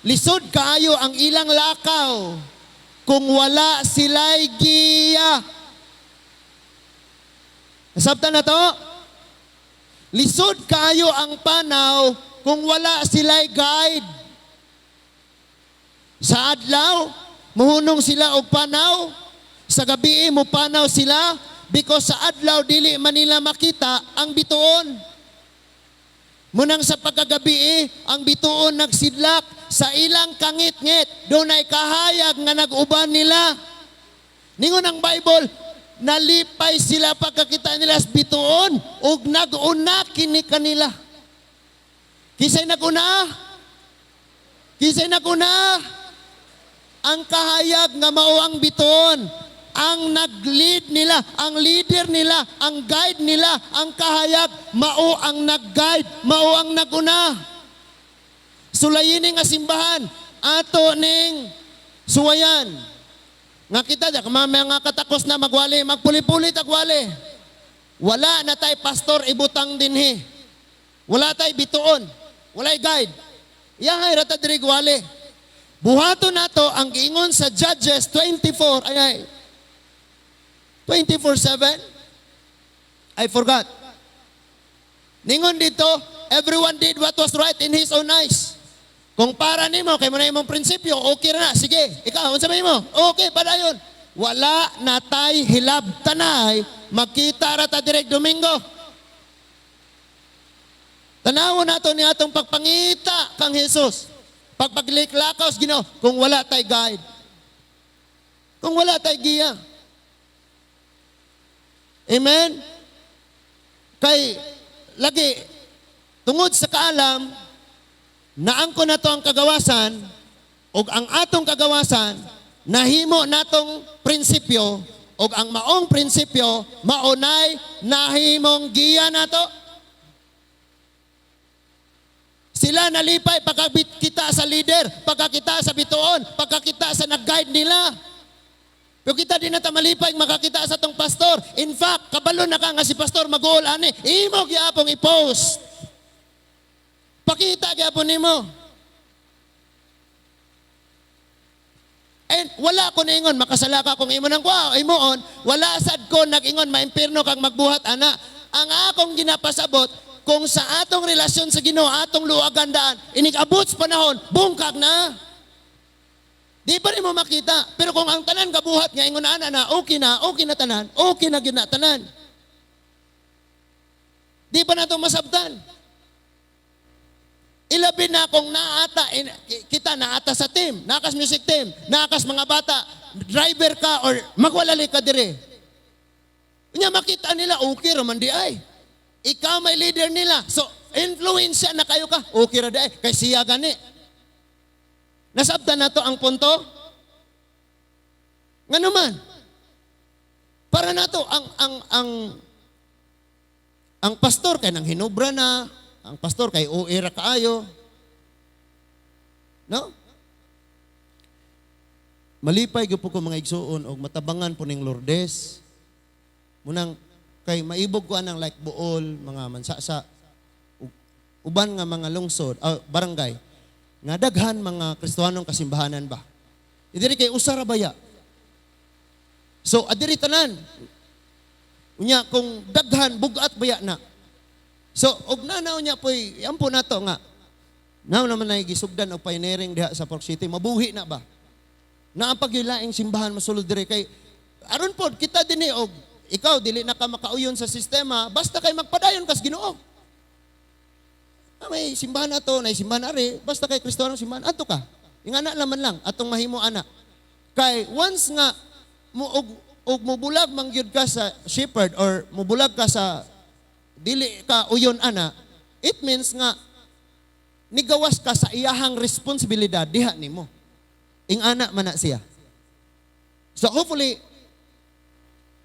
lisod kaayo ang ilang lakaw kung wala sila'y giya. Nasabtan na to? Lisod kaayo ang panaw kung wala sila'y guide. Sa adlaw, muhunong sila og panaw. Sa gabi, mupanaw sila because sa adlaw dili man nila makita ang bituon. Munang sa pagkagabi, ang bituon nagsidlak sa ilang kangit-ngit, dunay kahayag nga nag-uban nila. Ningon ang Bible, nalipay sila pagkakita nila sa bituon ug nag-una kini kanila. Kinsay nag-una? Kinsay nag-una? Ang kahayag nga mao ang bituon, ang nag-lead nila, ang leader nila, ang guide nila, ang kahayag, mao ang nag-guide, mao ang nag-una. Sulayin nga simbahan, ato ning suwayan. Nga kita, di, mga katakos na magwali, magpuli-puli tagwali. Wala na tay pastor ibutang dinhi. Wala tay bituon. Walay guide. Iyahay rata diri gwali. Buhaton nato ang giingon sa Judges 24, ay ay, 24/7? I forgot. Ningon dito, everyone did what was right in his own eyes. Kung para nimo, kay mo na imong prinsipyo, okay ra na, sige. Ikaw, unsa may mo? Okay, padayon. Wala na tay hilab tanay, magkita ra ta direk Domingo. Tanawon nato ni atong pagpangita kang Jesus. Pagpagliklakaw sa Ginoo kung wala tay guide. Kung wala tay giya. Amen? Kay lagi tungod sa kaalam naangko na to ang kagawasan ug ang atong kagawasan nahimo natong prinsipyo ug ang maong prinsipyo maunay nahimong giya nato. Sila nalipay pagkakita sa leader, pagkakita sa bituon, pagkakita sa nag-guide nila. Pero kita di na ta malipay makakita sa tong pastor. In fact, kabalo na ka nga si pastor mag-uol ani, imo gyapong i-post. Pakita gyapon nimo. And wala ko niingon makasala ka kung imo nang kuha, imuon, wala sad ko nag-ingon maimpirno kang magbuhat ana. Ang akong ginapasabot, kung sa atong relasyon sa Ginoo, atong luwagan daan, inig-abot sa panahon, bungkag na. Di pa rin mo makita. Pero kung ang tanan kabuhat nga ingon ana na, okay na tanan, okay na gyud na tanan. Di pa nato masabtan. Ilabi na kung naata, kita naata sa team, naakas music team, naakas mga bata, driver ka or magwalali ka dire. Unya makita nila, okay raman di ay. Ikaw may leader nila. So, influensya na kayo ka, okay ra di ay, kay siya gani. Nasabtan na to ang punto? Nga naman, para na to, ang pastor kay nang hinubra na, ang pastor kay OA ra kaayo. No? Malipay gyud po ko, mga igsuon, og matabangan po ning Lourdes. Munang kay maibog ko anang like Bool, mga Mansasa, uban nga mga lungsod, barangay, nga daghan mga Kristohanong kasimbahanan ba. Diri kay usa ra baya. So adiri tanan. Unya kung daghan bugat baya na. So og nanaw niya poy ampo nato nga. Now naman ay gisugdan og pioneering diha sa Park City, mabuhi na ba? Na ang paglaing simbahan masulod diri kay aron pod kita dinhi og ikaw dili na ka makauyon sa sistema basta kay magpadayon kas Ginoo. May simbahan ato, nay simbahan ari, basta kay Kristohanong simbahan ato ka. Ingana laman lang atong mahimo ana. Kay once nga mo og mubulag man gyud ka sa shepherd or mubulag ka sa dili ka uyon ana, it means nga nigawas ka sa iyahang responsibilidad diha nimo. Ingana man na siya. So hopefully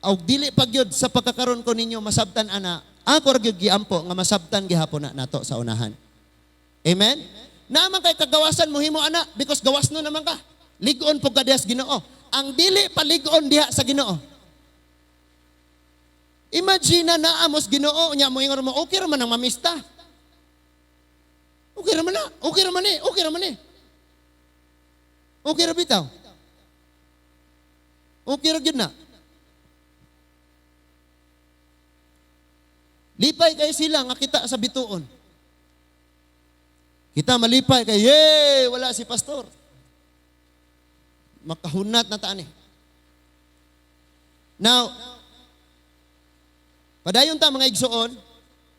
og dili pa gyud sa pagkakaron ko ninyo masabtan ana, ako ra gyud giampo nga masabtan gihapon na nato sa unahan. Amen? Naman kay kagawasan mo himo ana because gawas no naman ka. Lig-on po ka diha sa Ginoo. Ang dili palig-on diha sa Ginoo. Imagine na naamos Ginoo nya mo ingon mo okay ra man ang mamista. Okay ra man na, okay ra man ni, okay ra man ni. Okay ra bitaw. Okay ra gyud na. Lipay kay sila nga kita sa bituon. Kita malipay kay, yay, wala si pastor. Makahunat na taan eh. Now, padayon ta mga igsuon,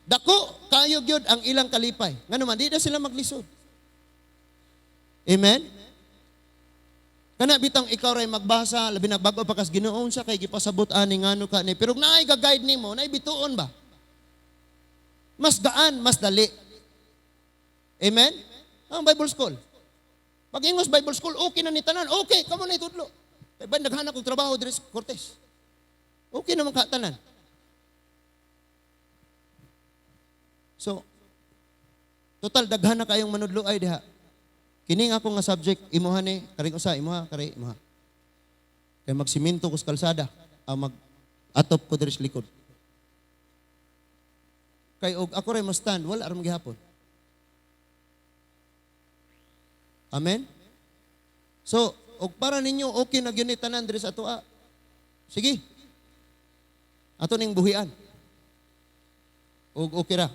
dako kayo gyud ang ilang kalipay. Ngano man, di na sila maglisod. Amen? Kana bitang ikaw ray magbasa, labi nagbago pa kas Ginoo sa kay gipasabot ani ngano ka ni. Pero naay ga-guide nimo, naay bituon ba? Mas gaan, mas dali. Amen? Ang Bible School. Pag ingos Bible School, okay na ni tanan. Okay, kamo na itudlo. Kay ba naghanap og trabaho diri sa Cortes. Okay naman ka tanan. So, total daghan na kayong manudlo ay diha. Kini nga ako nga subject imuha ni, karing usa imuha, kari imuha. Kay magsiminto ko sa kalsada, ang mag-atop ko diri sa likod. Kay og ako ray mo stand, wala ra gihapon. Amen? So, og para ninyo okay na gyud ni tanan diri sa atoa. Sige. Ato ning buhian. Og okay ra.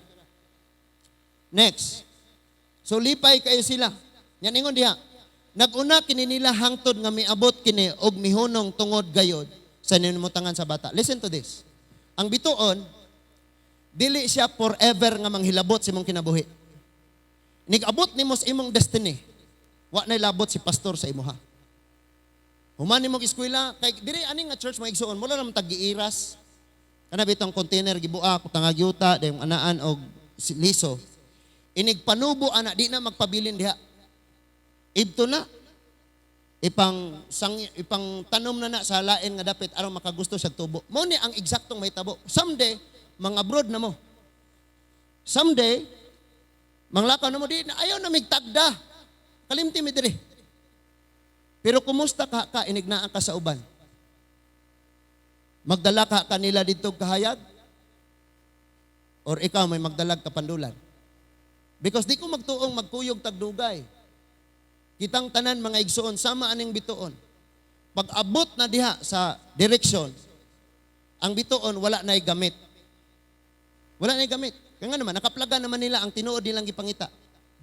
Next. So lipay kayo sila. Yan ingon diha. Naguna kini nila hangtod nga miabot kini og mihunong tungod gayod sa nimutangan sa bata. Listen to this. Ang bituon dili siya forever nga manghilabot sa imong kinabuhi. Nigabot nimo sa imong destiny. Wa nay labot si pastor sa imuha. Human nimo eskwela kay diri ani nga church mga igsuon, mula naman tag-giiras. Kana bitong container gibuak, tangagyuta, dayong anaan og liso. Inig panubo ana di na magpabilin diha. Ibto na. Ipang tanom na na sa lain nga dapit aron makagusto siya tubo. Mo ni ang eksaktong mahitabo. Someday mga abroad na mo. Someday Manglakaw na mo di ayaw na migtagda. Kalimti mi diri. Pero kumusta ka ka inig naa ka sa uban? Magdala ka kanila dito kahayag? Or ikaw may magdalag kapandulan? Because di ko magtuong magkuyog tagdugay. Kitang tanan, mga igsuon, sama aning bituon. Pag abot na diha sa direksyon, ang bituon wala na'y gamit. Wala na'y gamit. Kaya nga naman, nakaplaga naman nila ang tinuod nilang gipangita.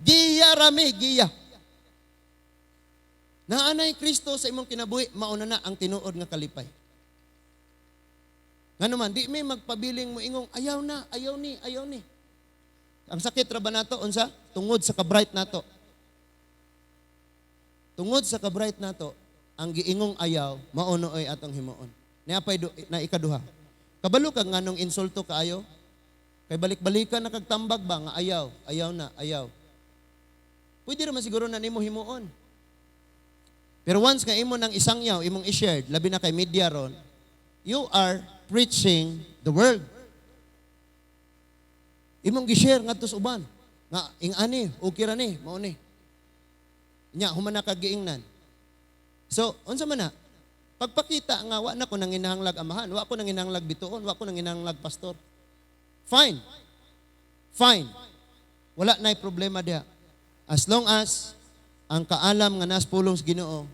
Giya rami, giya. Naanay Kristo sa imong kinabuhi, mauna na ang tinuod nga kalipay. Nga naman, di may magpabiling mo ingong, ayaw na, ayaw ni, ayaw ni. Ang sakit ra ba nato, unsa? Tungod sa ka-bright nato. Tungod sa ka-bright nato, ang giingong ayaw, mauno ay atong himuon. Niapay na ikaduha. Kabalo ka nganong insulto kaayo? Kay balik-balikan na kagtambag ba nga ayaw, ayaw na, ayaw. Pwede raman siguro na nimo himuon. Pero once nga imo nang isang yaw, imong i-shared, labi na kay media ron, you are preaching the world. Imong gi-share ngadto sa uban. Nga ing-ani, okay ra ni, mao ni. Nya human na kag giingnan. So, unsa man na? Pagpakita nga wa na ko nanginahanglag amahan, wa ko nanginahanglag bituon, wa ko nanginahanglag pastor. Fine. Fine. Wala na'y problema diha. As long as ang kaalam nga nas pulong sa Ginoo,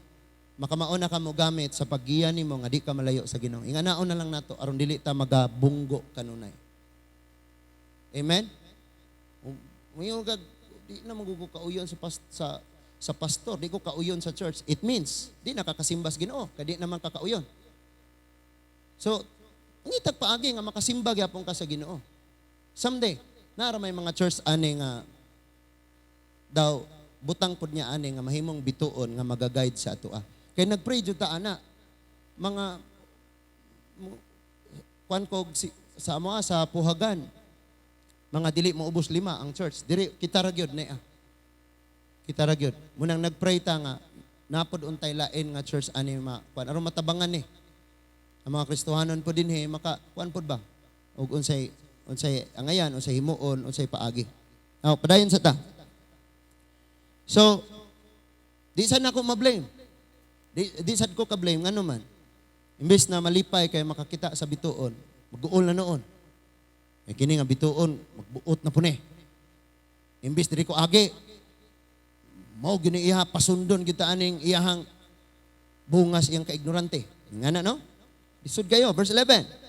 makamao na ka mo gamit sa paggiya nimo nga di ka malayo sa Ginoo. Inganaon na lang nato aron dili ta magabunggo kanunay. Amen? Ngayon kag di na magugo kauyon sa pastor, di ko kauyon sa church. It means di nakakasimba sa Ginoo, kay di naman kakauyon. So, ngitag paagi nga makasimba gyapon ka sa Ginoo. Someday, nara may mga church ani nga daw butang pud niya ani nga mahimong bituon nga magaguide sa atoa. Kay nagpray jud ta ana mga kwan kog si, sa amo sa Puhagan, mga dili mo ubos 5 ang church diri, kita ra gyud niya, kita ra gyud. Munang nagpray ta nga napod untay lain nga church ani ma kwan aron matabangan ni ang mga Kristohanon po dinhi, maka kuan pod ba og unsay unsay angayan, unsay himuon, unsay paagi. Now, padayon sa ta. So di sad nako ma-blame, di sad ko ka-blame, ngano man imbes na malipay kay makakita sa bituon, mag-uol na noon. Eh, kini nga bituon magbuot na puni. Imbes diri ko agi, mao gini iha, pasundon kita aning iyahang bungas, iyang kaignorante. Nga na, no? Lisod kayo. Verse 11.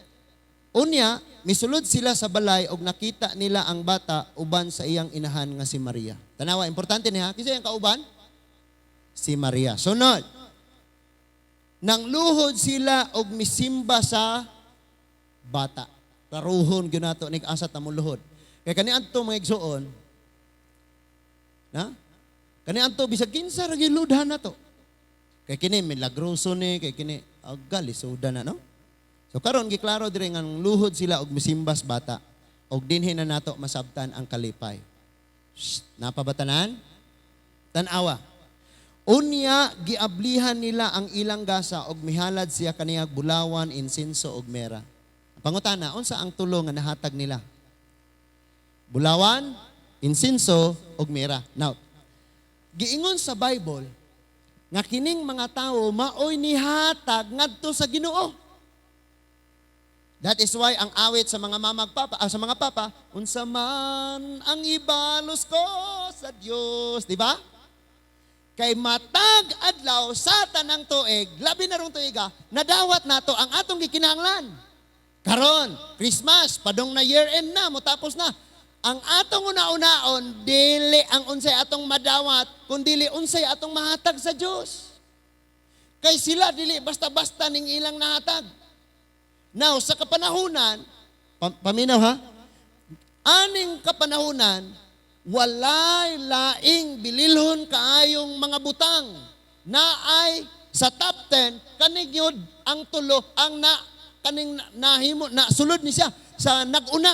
Unya, misulod sila sa balay og nakita nila ang bata uban sa iyang inahan nga si Maria. Tanawa, importante niya. Kinsa iyang kauban? Si Maria. Sunod. Nang luhod sila og misimba sa bata. Klaruhon gyud nato nig asa ta luhod. Kay kani adto, mga igsuon, na? Kani adto bisag kinsa ra gyud lodhan nato. Kay kini milagroso ni, kay kini aga lisuda na, no? So karon giklaro diri nga luhod sila og misimbas bata og dinhi na nato masabtan ang kalipay. Shh, napabatanan? Tan-awa. Unya giablihan nila ang ilang gasa og mihalad siya kaniyag bulawan, insenso og mera. Pangutana, unsa ang tulo nga nahatag nila? Bulawan, insenso ug mera. Now, giingon sa Bible nga kining mga tawo maoy nihatag ngadto sa Ginoo. That is why ang awit sa mga mamag papa, sa mga papa, "Unsa man ang ibalos ko sa Dios," di ba? Kay matag adlaw sa tanang tuig, labi na rong tuiga, nadawat nato ang atong gikinahanglan. Karon, Christmas, padong na year end na, motapos na. Ang atong una-unaon, dili ang unsay atong madawat, kundi unsay atong mahatag sa Dios. Kay sila dili basta-basta ning ilang nahatag. Now, sa kapanahunan, paminaw ha, aning kapanahunan, walay laing bililhon kaayong mga butang na ay sa top 10 kaning yun ang tulo ang na kaning nahimo na sulod ni siya sa nag-una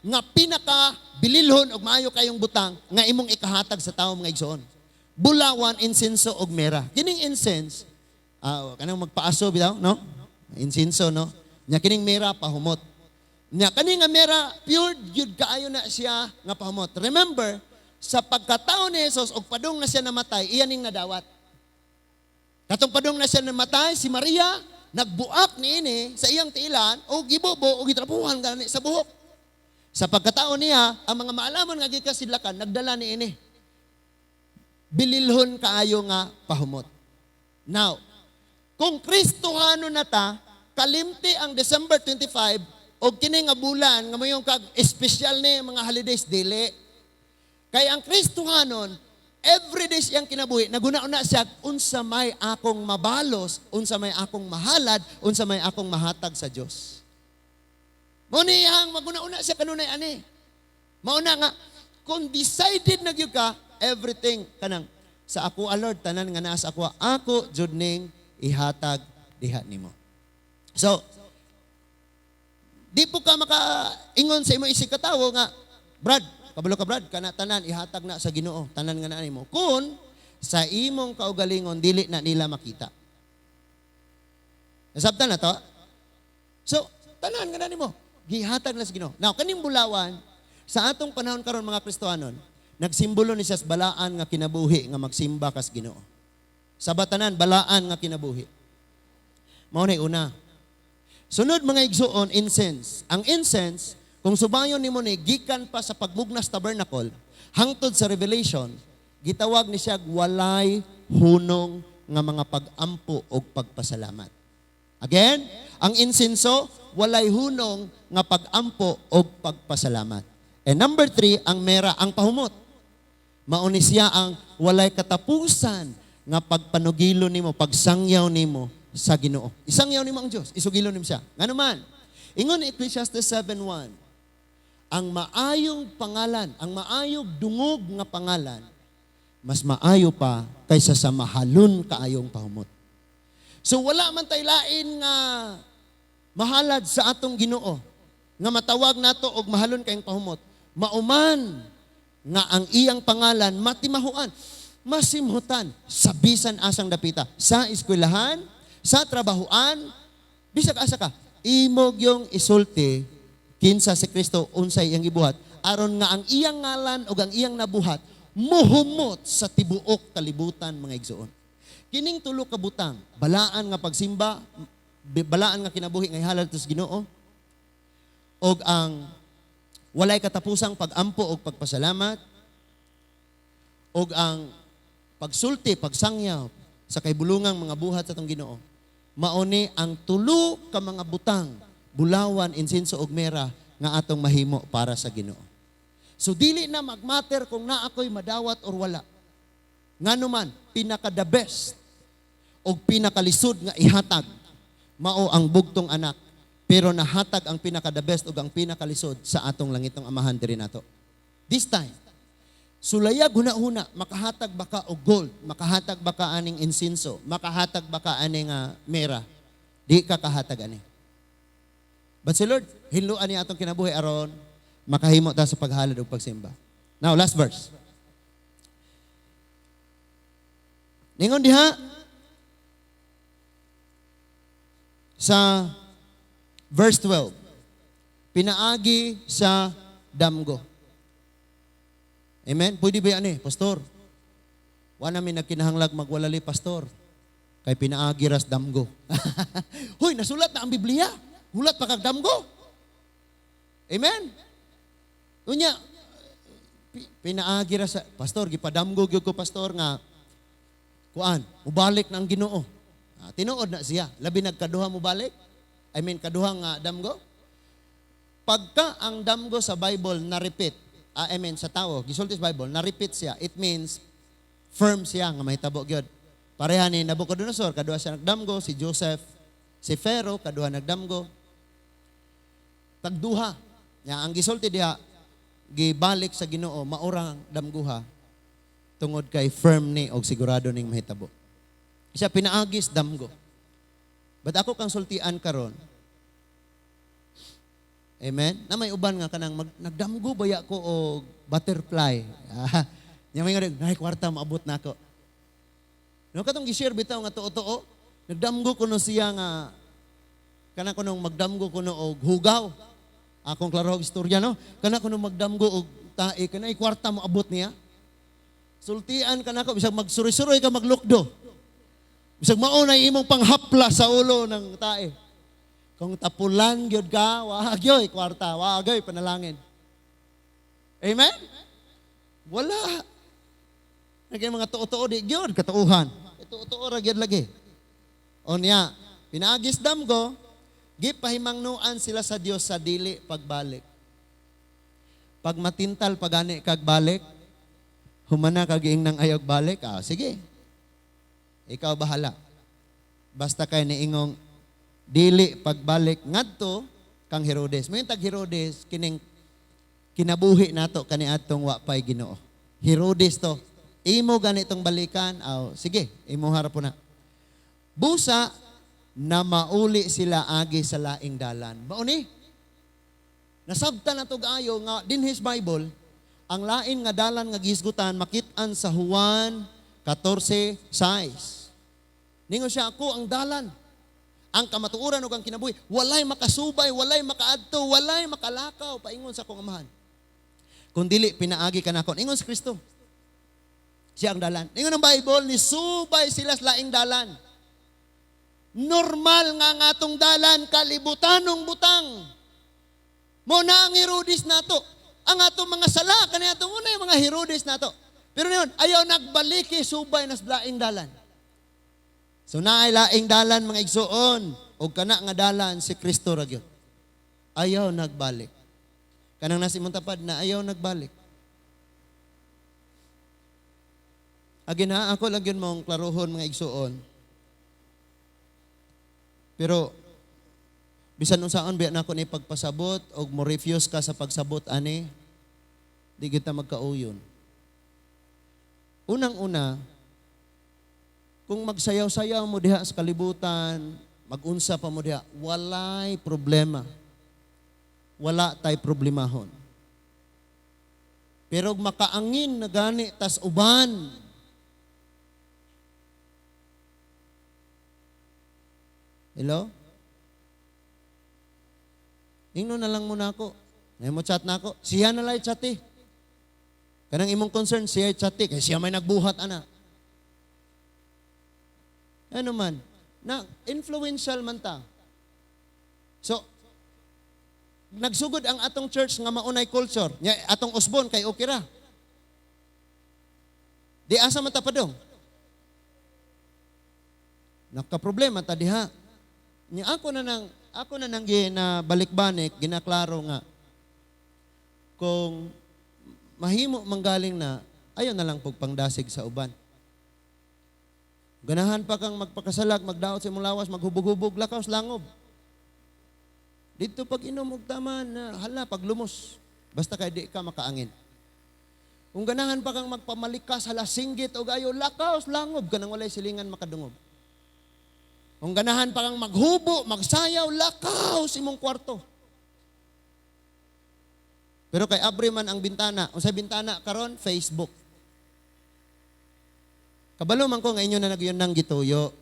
nga pinaka bililhon og maayo kayong butang nga imong ikahatag sa tawo, mga igsoon: bulawan, insenso ug mera. Kining incense, kanang magpaaso bitaw, no? Insenso, no? Nya kining mera, pahumot. Nya kani nga mera, pure gyud kaayo na siya nga pahumot. Remember, Sa pagkatao ni Jesus og padung na siya namatay, iya ning nadawat. Katong padung na siya namatay, si Maria nagbuak niini sa iyang tiilan o gibubo o gitrapuhan gani sa buhok. Sa pagkatao niya, ang mga maalamon nga gikan sidlakan nagdala niini. Bililhon kaayo nga pahumot. Now, kung Kristohano na ta, kalimti ang December 25 o kini nga bulan nga moingon kag espesyal ni mga holidays, dili. Kay ang Kristohanon, every day siyang kinabuhi, naguna-una siya, unsa may akong mabalos, unsa may akong mahalad, unsa may akong mahatag sa Dios. Mao ni iyang maguna-una siya kanunay ani. Mauna nga, kung decided na gyud ka, everything kanang sa ako, ah, Lord, tanan nga naa sa ako, ako jud ning ihatag diha nimo. So, di po ka makaingon sa imong isig katawo nga, "Brad, kabalo ka, Brad, kana tanan ihatag na sa Ginoo, tanan nga naa nimo." Kung sa imong kaugalingon dili na nila makita. Nasabtan na to? So, tanan nga na nimo, gihatag na sa Ginoo. Now, kaning bulawan, sa atong panahon karon, mga Kristohanon, nagsimbolo ni siya sa balaan nga kinabuhi nga magsimba kas Ginoo. Sa batanan, balaan nga kinabuhi. Mao na una. Sunod, mga igsuon, incense. Ang incense, kung subayon nimo ni gikan pa sa pagmugnas tabernacle, hangtod sa Revelation, gitawag ni siya walay hunong nga mga pag-ampo o pagpasalamat. Again, ang insenso, walay hunong nga pag-ampo o pagpasalamat. And number 3, ang mera, ang pahumot. Mauni siya ang walay katapusan nga pagpanugilo nimo, pagsangyaw nimo sa Ginoo. Isangyaw nimo ang Dios, isugilo nimo siya. Ngano man? Ingon ni Ecclesiastes 7:1, ang maayong pangalan, ang maayong dungog nga pangalan, mas maayo pa kaysa sa mahalon kaayong pahumot. So wala man tay lain nga mahalad sa atong Ginoo nga matawag nato og mahalon kayong pahumot. Mauman nga ang iyang pangalan matimahuan, masimhutan sa bisan asang dapita, sa eskwelahan, sa trabahuan, bisag asa ka, imo gyung isulti kinsa si Kristo, unsay iyang gibuhat, aron nga ang iyang ngalan ug ang iyang nabuhat muhumot sa tibuok kalibutan, mga igsuon. Kining tulo ka butang, balaan nga pagsimba, balaan nga kinabuhi nga ihalad sa Ginoo, ug ang walay katapusang pag-ampo og pagpasalamat, ug ang pagsulti, pagsangyaw sa kahibulungang mga buhat sa atong Ginoo. Mauni ang tulo ka mga butang, bulawan, insenso ug mera, nga atong mahimo para sa Ginoo. So dili na magmatter kung naa ko'y madawat or wala. Ngano man, pinaka the best og pinakalisod nga ihatag mao ang bugtong anak, pero nahatag ang pinaka the best ug ang pinakalisod sa atong langitong Amahan diri nato. This time, sulayag huna-huna, makahatag ba ka og gold, makahatag ba ka aning insenso, makahatag ba ka aning mera? Di ka kahatag ani. But si Lord, hinluan niya atong kinabuhi aron makahimo ta sa paghalad ug pagsimba. Now, last verse. Ningon diha sa verse 12, pinaagi sa damgo. Amen? Pwede ba yan eh, Pastor? Wa na mi nagkinahanglag magwalali, Pastor. Kay pinaagi ras damgo. Huy, nasulat na ang Biblia. Hulat pa kag damgo. Amen? Unya, pinaagi ra sa, Pastor, gipadamgo gyud ko, Pastor, nga, kuan, mubalik na ang Ginoo. Ah, tinuod na siya. Labi nagkaduha mubalik. I mean, kaduha nga damgo. Pagka ang damgo sa Bible na-repeat, I mean, sa tao, gisulti sa Bible, na-repeat siya, it means firm siya nga mahitabo gyud. Pareha ni Nabucodonosor, kaduha siya nagdamgo, si Joseph, si Pharaoh, kaduha nagdamgo. Tagduha. Ya, ang gisulti diha, gibalik sa Ginoo, maurang damguha, tungod kay firm ni og sigurado ning mahitabo. Siya pinaagis damgo. But ako kang sultian karon. Amen? Na may uban nga kanang nagdamgo baya ko og butterfly. Nya may nga nay kwarta maabot nako. No katong gi-share bitaw nga tuo-tuo, nagdamgo kuno siya nga kana kunong magdamgo kuno og hugaw. Akong klaro og istorya, no. Kana kuno magdamgo og tae, kanay kwarta moabot niya. Sultian ka nako bisag magsuri-suroy ka maglukdo. Bisag mao na imong panghapla sa ulo ng tae. Kung tapulan gyud ka, wa gyoy kwarta, wa gyoy panalangin. Amen? Wala. Nagay mga tuo-tuo di gyud katuuhan. Tuo-tuo ra gyud lagi. O niya, pinaagis damgo, gipahimangnuan sila sa Dios sa dili pagbalik. Pag matintal pagani kag balik, humana kag nang ayog balik, ah, sige. Ikaw bahala. Basta kay niingong dili pagbalik ngadto kang Herodes. May tag Herodes kining kinabuhi nato kaniadtong wa pay Ginoo. Herodes to. Imo ganitong balikan, aw, sige, imo harap na. Busa na mauli sila agi sa laing dalan. Mao ni? Nasabtan na to ayo nga din his Bible, ang lain nga dalan nga gihisgutan makit-an sa Juan 14:6. Ningon siya, "Ako ang dalan, ang kamatuoran ug ang kinabuhi. Walay makasubay, walay makaadto, walay makalakaw paingon sa akong Amahan kung dili pinaagi kanako." Ingon si Kristo. Siya ang dalan. Ingon ang Bible, nisubay sila sa laing dalan. Normal nga ang atong dalan, kalibutanong butang. Mo na ang Herodes nato. Ang atong mga sala, kani atong una yung mga Herodes nato. Pero yun, ayaw nagbaliki, subay nas laing dalan. So naay laing dalan, mga igsuon, og kana nga dalan si Kristo ra gyud. Ayaw nagbalik. Kanang nasa imong tapad na ayaw nagbalik. Agin ha, ako lang yun mong klaruhon, mga igsuon. Pero bisan unsaon biya nako ni pagpasabot og mo refuse ka sa pagsabot ani, di kita magkauyon. Unang-una, kung magsayaw-sayaw mo diha sa kalibutan, magunsa pa mo diha, walay problema. Wala tay problemahon. Pero makaangin na gani tas uban, hello? Ingno na lang muna ako. Na mo chat na ako. Siya na lang chat eh. Kanang imong concern, siya chat eh. Kaya siya may nagbuhat, ana. Ano man, na influential man ta. So, nagsugod ang atong church nga maunay culture. Nya, atong usbon kay okay ra. Di asa man ta padong. Nakaproblema ta diha. Nya ako na nang gina balik-balik, ginaklaro nga kung mahimo manggaling na ayaw na lang pug pangdasig sa uban. Ganahan pa kang magpakasalag, magdaot sa imong lawas, maghubog-hubog, lakaw sa langob. Dito pag inom og tama na hala paglumos. Basta kay di ka makaangin. Kung ganahan pa kang magpamalikas, hala singgit og ayo, lakaw sa langob kanang walay silingan makadungog. Kung ganahan pa kang maghubo, magsayaw, lakaw sa imong kwarto. Pero kay abri man ang bintana, unsay bintana karon? Facebook. Kabalo man ko nga inyo na nagyun nang gituyo.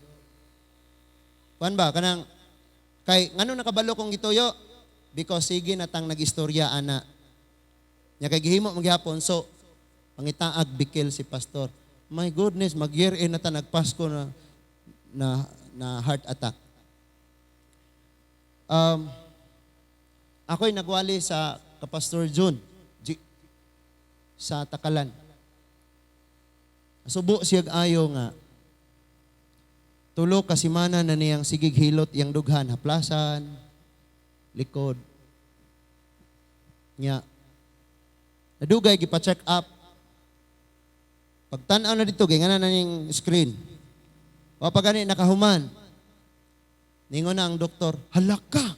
Kuan ba kanang kay ngano nakabalo kong gituyo? Because sige na tang nagistorya ana. Nya kay gihimo magyapon, so pangitaag bikil si pastor. My goodness, mag year end na ta, nagpasko na na na heart attack. Ako'y nagwali sa Kapastor June G, sa Takalan. Subo siya ayo nga tulo ka semana na niyang sigig hilot iyang dughan, haplasan, likod. Nya nadugay gipa-check up. Pagtan-aw na dito, gingana na ning screen. Wa pa gani nakahuman. Ningon na ang doktor, "Hala ka.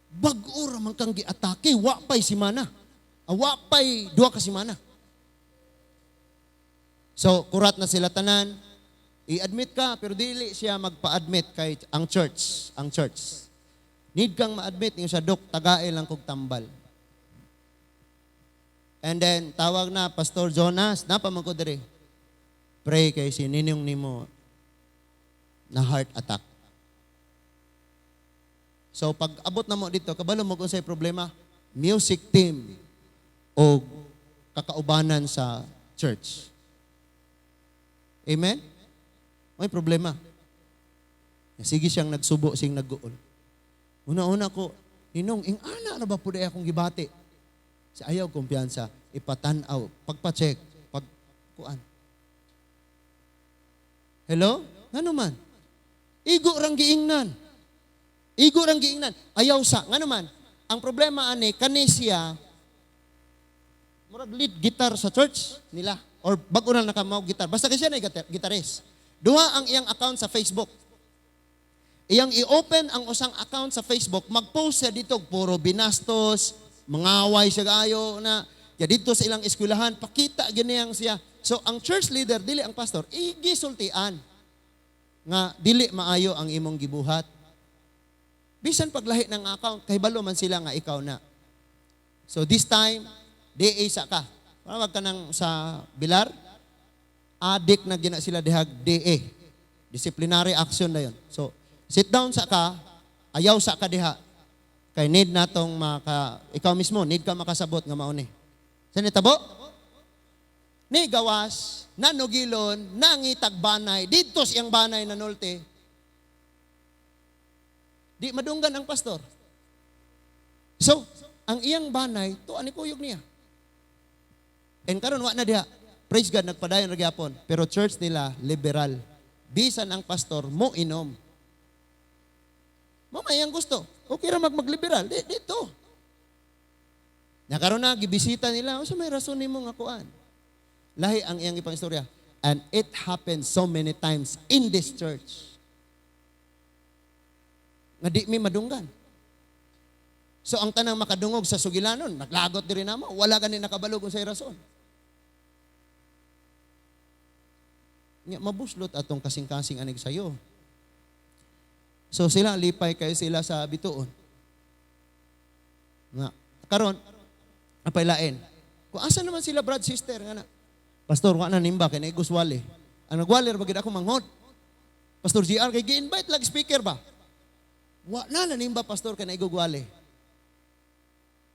Bag-o ra man kang giatake, wa pa'y semana. Ah, wa pa'y 2 ka semana." So, kurat na sila tanan. I-admit ka, pero dili siya magpa-admit kay ang church, ang church. Need kang ma-admit, yung sa, "Dok, tagae lang kog tambal." And then, tawag na, "Pastor Jonas, napa man ko diri. Pray kay si Ninong nimo na heart attack." So, pag abot na mo dito, kabalo mo kung sa'y problema, music team o kakaubanan sa church. Amen? May problema. Sige siyang nagsubo, siyang nagguol. Una-una ko, "Ninong, ing-ana na ba po akong gibati?" Sa ayaw kumpiyansa, ipatanaw, pagpa-check, pag kuan. Hello? Ngano man? Igo rang giingnan. Igo rang giingnan. Ayaw sa. Ngano man? Ang problema ani, kani siya, murag lead guitar sa church nila. Or bago na nakamaw gitar. Basta kasi siya na gitarist. Duha ang iyang account sa Facebook. Iyang i-open ang usang account sa Facebook, mag-post siya dito, puro binastos, mangaway siya kaayo na, ya dito sa ilang eskwelahan, pakita ganiyang siya. So ang church leader, dili ang pastor, igisultian nga dili maayo ang imong gibuhat. Bisan paglahi ng account, kahibalo man sila nga ikaw na. So this time, DA sa ka. Para wag ka nang sa Bilar, adik na gina sila dihag DA. Disciplinary action na yun. So, sit down sa ka, ayaw sa ka diha. Kay need natong maka, ikaw mismo, need ka makasabot nga mauni. Sa nitabo? Ni gawas, nanugilon, nangitag banay, dito siyang banay na nulti. Di madunggan ang pastor. So, ang iyang banay, to ani kuyog niya. And karon wa na diha. Praise God, nagpadayon ra gyapon. Pero church nila liberal. Bisan ang pastor mo inom. Mo may ang gusto. Okay ra magliberal. Di, dito. Nya karon na gibisita nila, unsa may rason nimo nga kuan? Lahi ang iyang ipang istorya. And it happened so many times in this church. Nga di mi madunggan. So ang tanang makadungog sa sugilanon, naglagot diri namo, wala gani nakabalo kung say rason. Nya mabuslot atong kasing-kasing anig sayo. So sila lipay kay sila sa bituon. Nga karon apay lain. Kung asa naman sila, brad, sister, nga na. "Pastor, wa na nimba kay naigos wali." Ang nagwali ra ba gid ako manghod. Pastor GR kay gi-invite lag speaker ba? "Wa na nanimba, pastor, kay naigog wali."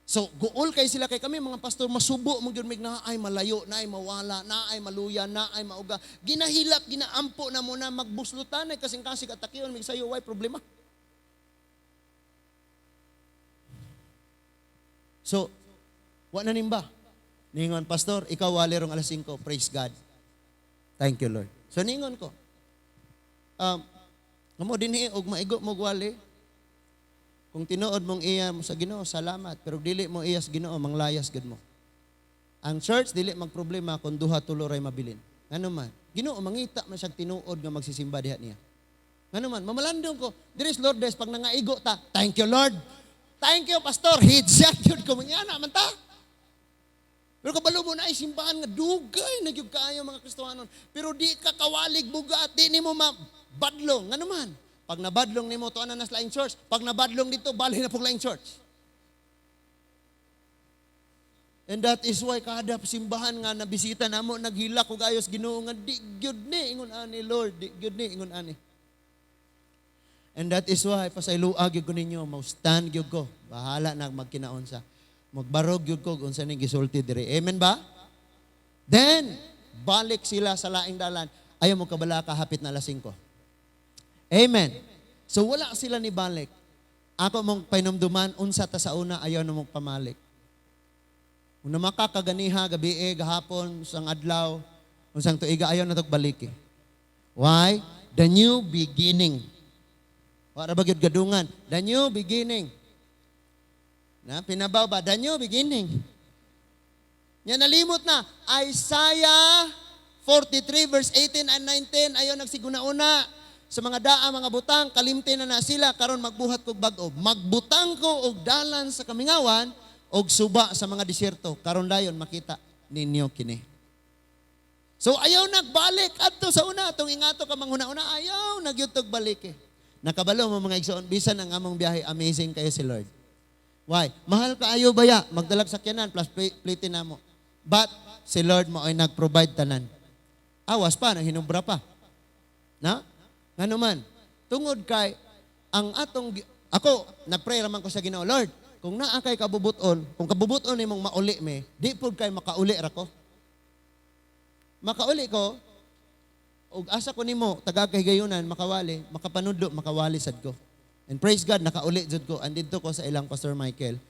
So, guol kay sila kay kami mga pastor masubo mo gyud mig na ay malayo, na ay mawala, na ay maluya, na ay mauga. Ginahilak, ginaampo na mo na magbuslutan ay kasing-kasig at takion mig sayo way problema. So, wa na nimba. Ningon, "Pastor, ikaw wali rong alas 5." Praise God. Thank you, Lord. So, ningon ko, ngamo dinhi og maigo mo wali. Kung tinuod mong iya mo sa Ginoo, salamat. Pero dili mo iya sa Ginoo, manglayas gud mo. Ang church dili magproblema kung duha tulo ray mabilin. Ngano man? Ginoo mangita man siyang tinuod nga magsisimba diha niya. Ngano man? Mamalandong ko, diri sa Lourdes pag nangaigo ta, "Thank you, Lord. Thank you, pastor." Headshot yun ko mangana man ta. Pero kabalo mo na ay simbahan nga dugay na gyud kaayo mga Kristohanon. Pero di ka kawalig bugat, di nimo mabadlong. Ngano man? Pag nabadlong nimo tuan na nas laing church. Pag nabadlong dito, bali na pug laing church. And that is why kada simbahan nga nabisita namo naghilak og ayos Ginoo nga di gyud ni ingon ani, Lord, di gyud ni ingon ani. And that is why pasayloa gyud ko ninyo, mo stand gyud ko. Bahala na magkinaon sa. Magbarog gyud ko unsa ning gisulti diri. Amen ba? Then balik sila sa laing dalan. Ayaw mo kabalaka, hapit na alas 5. Amen. So wala sila ni balik. Ako mong painumduman, unsa ta sa una, ayaw na mong pamalik. Una makakaganiha, gabi eh, gahapon, sang adlaw, unsang tuiga, ayaw na balik eh. Why? The new beginning. Wala ba gyud gadungan? The new beginning. Na, pinabaw ba? The new beginning. Nya nalimot na, Isaiah 43 verse 18 and 19, ayaw nagsiguna-una. Sa mga daa, mga butang, kalimti na na sila, karon magbuhat kog bag-o. Magbutang ko og dalan sa kamingawan, og suba sa mga disyerto. Karon dayon makita ninyo kini. So ayaw nagbalik adto sa una, atong ingato ka manghuna-una, ayaw nagyutog balik eh. Nakabalo mo mga igsoon, bisan ang among biyahe, amazing kayo si Lord. Why? Mahal kaayo baya, magdalag sakyanan plus plite na mo. But si Lord mo ay nag-provide tanan. Awas pa, nanghinumbra pa. Na? Ngano man, tungod kay ang atong ako nagpray raman ko sa Ginoo, "Lord, kung naa kay kabubuton, kung kabubuton nimong mauli me, di pud kay makauli ra ko. Makauli ko, Og asa ko nimo taga kahigayunan makawali, makapanudlo, makawali sad ko. And praise God, nakauli jud ko. Andidto ko sa ilang Pastor Michael.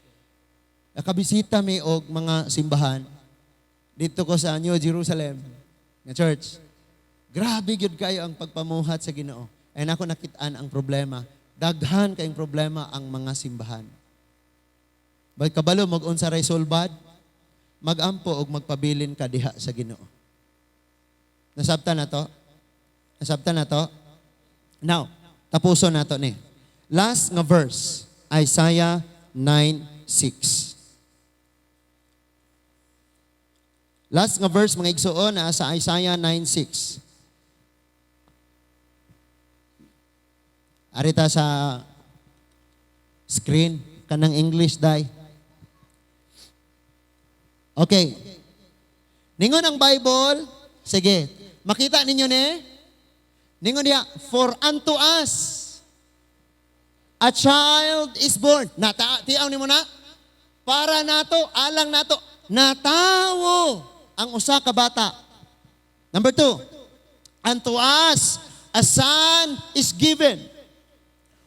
Nakabisita mi og mga simbahan dito ko sa New Jerusalem nga church. Grabe gyud kayo ang pagpamuhat sa Ginoo. And ako nakitaan ang problema. Daghan kayong problema ang mga simbahan. Bay kabalo mag-unsa ray sulbad, magampo og magpabilin ka diha sa Ginoo. Nasabtan na to? Nasabtan na to? Now, tapuson na to ni. Last nga verse, Isaiah 9:6. Last nga verse, mga igsuon, na sa Isaiah 9:6. Arita sa screen kanang English dai. Okay. Ningon ang Bible, sige, makita ninyo ni? Ningon niya, "For unto us a child is born." Nata, tiaw nimo na? Para nato, alang nato, natawo ang usa ka bata. Number 2, unto us a son is given.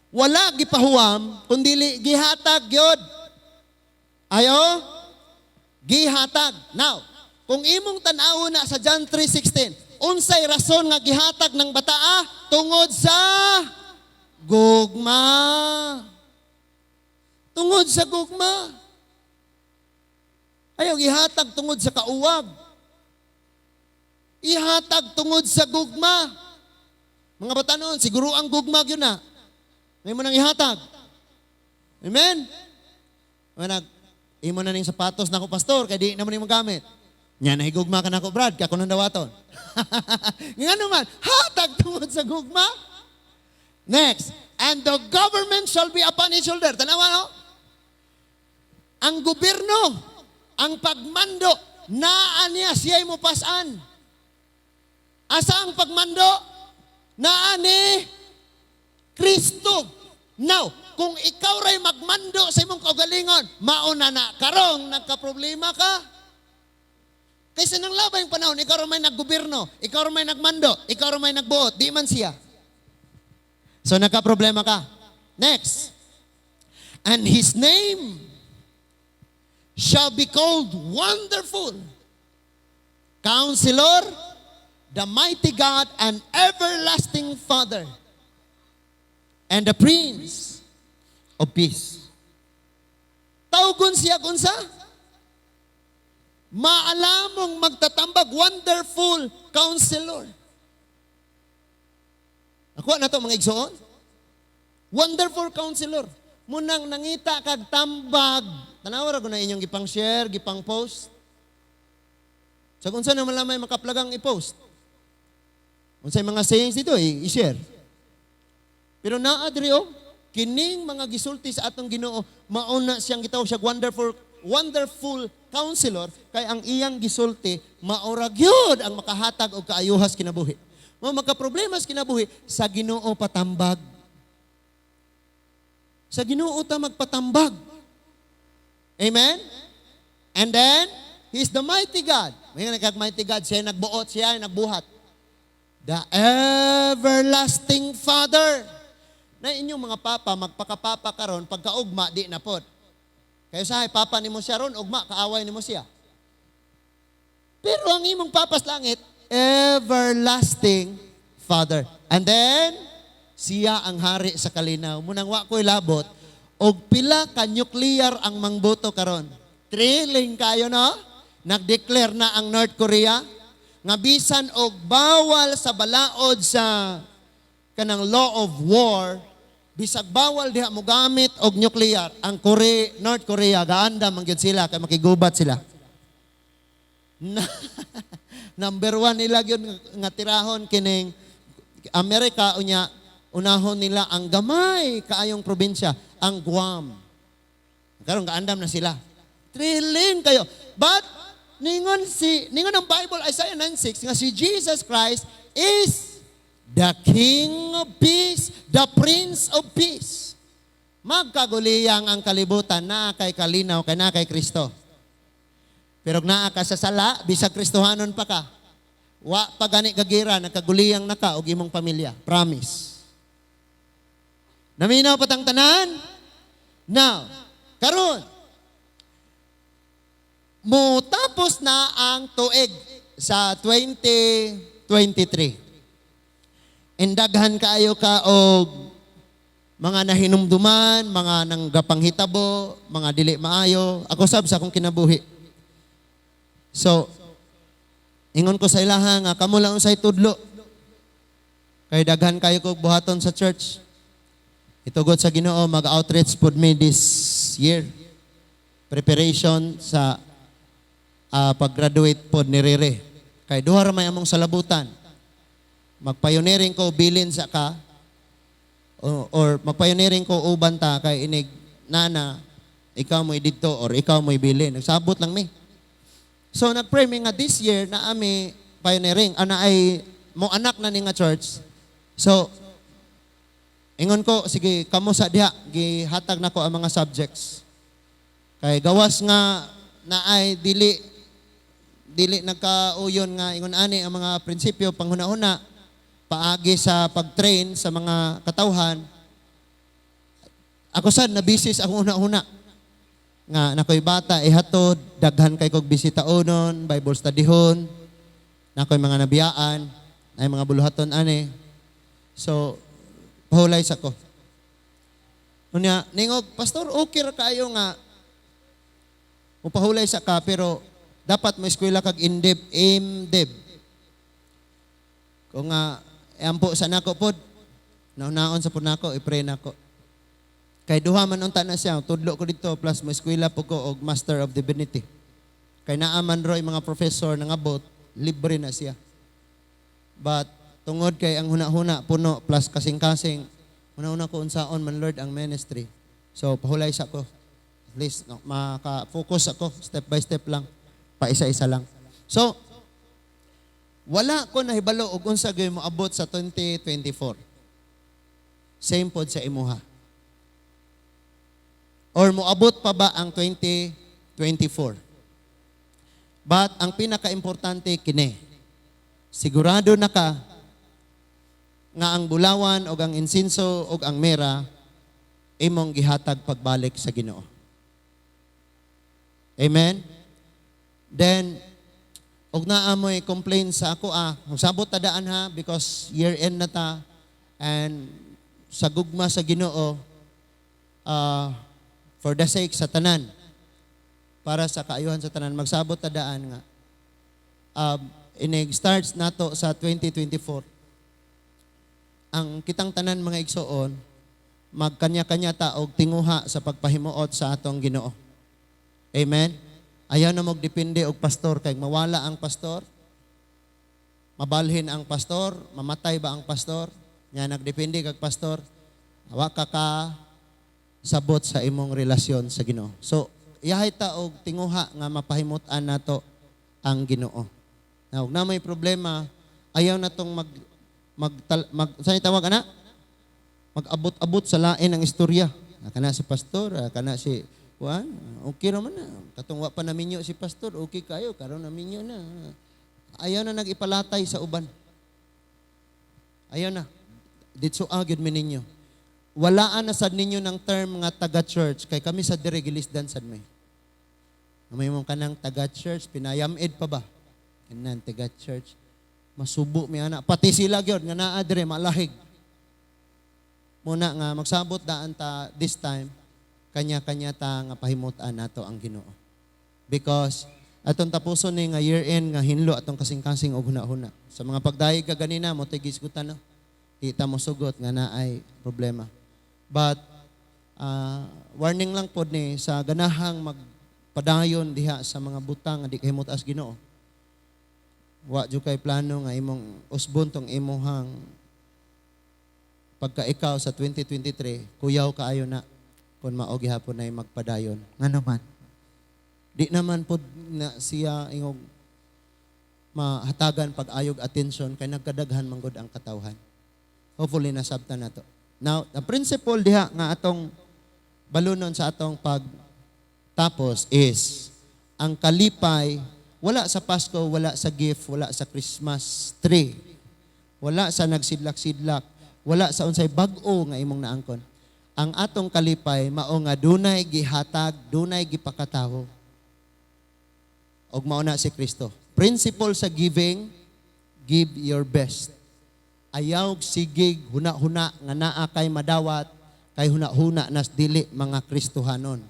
Wala gipahuwam, kundi gihatag gyud. Ayo? Gihatag. Now, kung imong tan-awon na sa John 3:16, unsay rason nga gihatag ng bataa? Tungod sa gugma. Tungod sa gugma. Ayaw gihatag tungod sa kauwag. Ihatag tungod sa gugma. Mga bata noon, siguro ang gugma yun na. May mo nang ihatag. Amen? Manag, imo na ning sapatos nako, pastor, kay di naman nimo gamit. Nya nahigugma ka nako, Brad, kay ako nang dawaton. Nga naman, hatag tungod sa gugma. Next, and the government shall be upon his shoulder. Tanawa, no? Ang gobyerno, ang pagmando, naa niya, siya'y mo pasan. Asa ang pagmando? Naa ni Kristo. Now, kung ikaw ray magmando sa imong kaugalingon, mauna na karong nagka-problema ka. Kaysa nang labay yung panahon, ikaw ray may naggobyerno, ikaw ray may nagmando, ikaw ray may nagbuot, di man siya. So nagka-problema ka. Next. And his name shall be called Wonderful, Counselor, the Mighty God, and Everlasting Father, and the Prince of Peace. Tawgon siya kunsa? Maalamong magtatambag, Wonderful Counselor. Ako na to, mga igsoon. Wonderful Counselor. Munang nangita kag tambag. Tanawa ra ko na inyong gipang share, gipang post. Sa kung saan naman lamay makaplagang i-post. Unsay mga sayings dito, i-share. Pero naa diri oh, kining mga gisulti sa atong Ginoo, mauna siyang gitawag siya wonderful wonderful Counselor, kay ang iyang gisulti maura gyud ang makahatag og kaayuhas kinabuhi. Mao magka-problema sa kinabuhi, sa Ginoo patambag. Sa Ginoo ta magpatambag. Amen? And then, He is the Mighty God. May nagkag Mighty God, siya nagbuot, siya nagbuhat. The Everlasting Father. Na inyong mga papa, magpakapapa karon, pagkaugma, di na pod. Kaya sahay, papa nimo siya ron, ugma, kaaway nimo siya. Pero ang imong papa sa langit, Everlasting Father. And then, siya ang hari sa kalinaw. Munang wa ko'y labot, og pila ka nuclear ang mangboto karon. Thrilling kayo, no? Nag-declare na ang North Korea nga bisan og bawal sa balaod sa kanang law of war, bisag bawal diha mo gamit og nuclear, ang Korea, North Korea gaanda man gyud sila kay makigubat sila. Number one nila gyud nga tirahon kining Amerika, unya unahon nila ang gamay kaayong probinsya, ang Guam. Karon gaandam na sila. Thrilling kayo. But ningon ang Bible, Isaiah 9:6, nga si Jesus Christ is the King of Peace, the Prince of Peace. Magkaguliyang ang kalibutan, naa kay kalinaw kay naa kay Kristo. Pero naa ka sa sala, bisag Kristohanon pa ka, Wa pa gani kagira, nagkaguliyang na ka og imong pamilya. Promise. Naminaw pa tang tanan? Now, karon mo tapos na ang tuig sa 2023. And daghan kaayo ka og mga nahinumduman, mga nanggapanghitabo, mga dili maayo. Ako sab sa akong kinabuhi. So, ingon ko sa ilaha nga kamo lang unsay tudlo. Kay daghan kayo kog buhaton sa church. Itugot sa Ginoo, mag-outreach pud mi this year. Preparation sa pag-graduate pod ni Rere. Kay duha ra may among salabutan. Magpioneering ko bilin sa ka or magpioneering ko uban ta kay inig nana ikaw mo'y didto or ikaw mo'y bilin. Nagsabot lang mi. So nagpray mi nga this year na ami pioneering ana ay mo anak na ni nga church. So ingon ko, sige, kamo sa diha, gihatag nako ang mga subjects. Kay gawas nga na ay dili dili nagkauyon nga ingon ani ang mga prinsipyo panghuna-huna paagi sa pag-train sa mga katawhan. Ako sad na busy sa akong una-una nga nakoy bata ihatod, daghan kay kog bisitaonon, Bible studyhon, nakoy mga nabiyaan ay mga buluhaton ani. So pahulay sa ko. Unya ningog, "Pastor, okay ra kaayo nga mupahulay sa ka, pero dapat mo eskwela kag indeb MDeb." Kung nga ampo sa nako pod, naunaon sa pud nako, i-pray nako. Kay duha man unta na siya, tudlo ko dito plus mo eskwela po ko og Master of Divinity. Kay naa man roy mga professor nangabot, libre na siya. But tungod kay ang huna-huna puno plus kasing-kasing, huna-huna ko unsaon man, Lord, ang ministry. So pahulay sa ko. At least no, maka-focus ako step by step lang, pa isa-isa lang. So wala ko nahibalo og unsa gyud moabot sa 2024. Same pod sa imuha. Or moabot pa ba ang 2024? But ang pinaka-importante kini, sigurado na ka nga ang bulawan o ang insinso o ang mera imong gihatag pagbalik sa Ginoo. Amen? Then, og naa mo'y complain sa ako ah, sabot ta daan ha, because year end na ta and sa gugma sa Ginoo, for the sake sa tanan, para sa kaayuhan sa tanan, magsabot ta daan nga inig starts nato sa 2024, ang kitang tanan mga igsoon, magkanya-kanya ta og tinguha sa pagpahimuot sa atong Ginoo. Amen. Ayaw na magdepende og pastor kay mawala ang pastor, mabalhin ang pastor, mamatay ba ang pastor? Nya nagdepende kag pastor, wa ka ka sabot sa imong relasyon sa Ginoo. So, iyahay ta og tinguha nga mapahimut-an nato ang Ginoo. Now, ug na may problema, ayaw na tong mag mag, mag saan tawag ana? Mag-abot-abot sa lain ang istorya. Ah, kana si pastor, ah, kana si Juan, ah, okay naman na. Katong wa pa naminyo si pastor, okay kayo, karon naminyo na. Ayaw na nag-ipalatay sa uban. Ayaw na. Ditso gyud mi ninyo. Walaan na sad ninyo ng term nga taga-church kay kami sa dire gilisdan sad mi. May mong kanang taga-church, pinayamid pa ba? Kanan taga-church. Masubo mi ana. Pati sila gyud nga naa dire malahig. Muna nga magsabot daan ta this time, kanya-kanya ta nga pahimutan nato ang Ginoo. Because atong tapuson ni nga year end nga hinlo atong kasing-kasing og huna-huna. Sa mga pagdayeg ka ganina mo gisgutan no. Di ta mo sugot nga naay problema. But warning lang pod ni sa ganahang magpadayon diha sa mga butang nga di kahimut-as Ginoo. Wa jud kay plano nga imong usbon tong imuhang pagka ikaw sa 2023, kuyaw kaayo na kung mao gihapon ay magpadayon. Ngano man? Di naman pod na siya ingog mahatagan pag-ayog attention kay nagkadaghan man gud ang katawhan. Hopefully nasabtan nato. Now, the principle diha nga atong balunon sa atong pagtapos is ang kalipay Wala sa Pasko, wala sa gift, wala sa Christmas tree. Wala sa nagsidlak-sidlak, wala sa unsay bag-o nga imong naangkon. Ang atong kalipay mao nga dunay gihatag, dunay gipakatawo. Og mao na si Kristo. Principle sa giving, give your best. Ayaw sigig huna-huna nga naa kay madawat, kay huna-huna nas dili mga Kristohanon.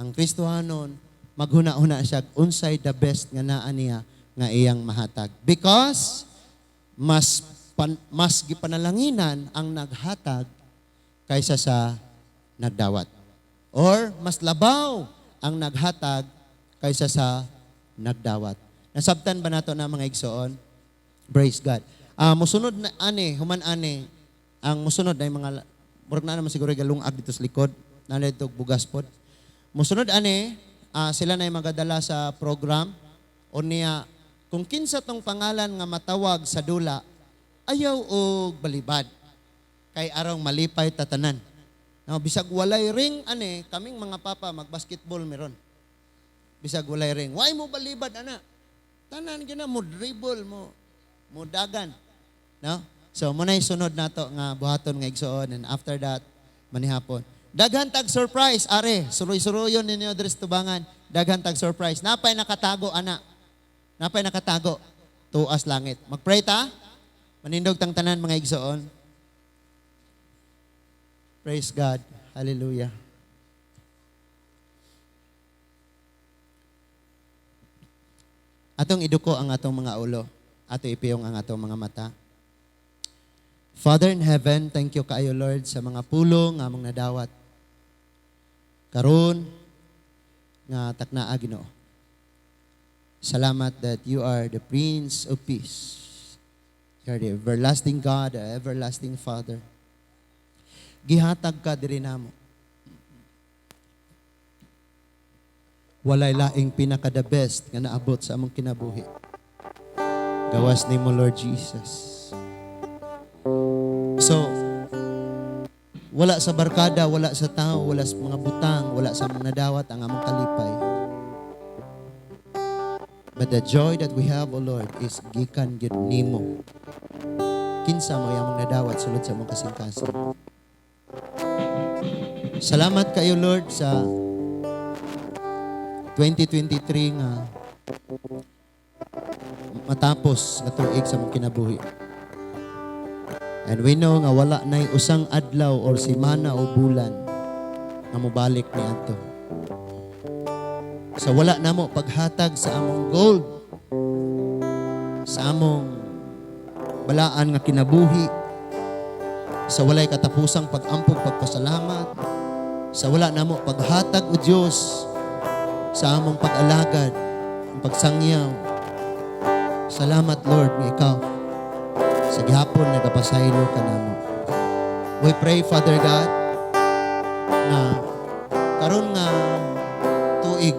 Ang Kristohanon maghuna-huna siya unsay the best nga naa niya nga iyang mahatag. Because mas gipanalanginan ang naghatag kaysa sa nagdawat. Or mas labaw ang naghatag kaysa sa nagdawat. Nasabtan ba nato na, mga igsoon? Praise God. Musunod na ani, human ani, ang musunod na yung mga murag na naman siguro galungag dito sa likod, na dito bugas pod. Musunod ani, sila na yung magadala sa program o niya kung kinsa tong pangalan nga matawag sa dula, ayaw og balibad kay arong malipay tatanan. Now, bisag walay ring ane, kaming mga papa magbasketball meron. Bisag walay ring. Why mo balibad ana? Tanan gina mo dribble mo mo dagan. No? So mo na sunod nato nga buhaton nga igsoon and after that manihapon. Daghan tag surprise are, suroy-suroyon ninyo diri sa tubangan. Daghan tag surprise. Napay nakatago ana. Napay nakatago. Tuas langit. Magpray ta. Manindog tang tanan, mga igsoon. Praise God. Hallelujah. Atong iduko ang atong mga ulo. Ato ipiyong ang atong mga mata. Father in heaven, thank you kaayo, Lord, sa mga pulong nga among nadawat. Karon nga taknaa, Ginoo. Salamat that you are the Prince of Peace. You are the everlasting God, the everlasting Father. Gihatag ka diri namo. Walay laing pinaka the best nga naabot sa among kinabuhi gawas nimo, Lord Jesus. So, wala sa barkada, wala sa tao, wala sa mga butang, wala sa mga nadawat ang among kalipay. But the joy that we have, O Lord, is gikan gyud nimo. Kinsa mo among nadawat sulod sa among kasing-kasing. Salamat kayo, Lord, sa 2023 nga matapos nga tuig sa among kinabuhi. And we know nga wala nay usang adlaw or simana o bulan nga mobalik ni adto. Sa wala namo paghatag sa among gold, sa among balaan nga kinabuhi, sa walay katapusang pag-ampog, pagpasalamat, sa wala namo paghatag, o Dios, sa among pag-alagad, ang pagsangyaw. Salamat, Lord, nga ikaw sa gihapon nagapasaylo ka namo. We pray, Father God, na karon nga tuig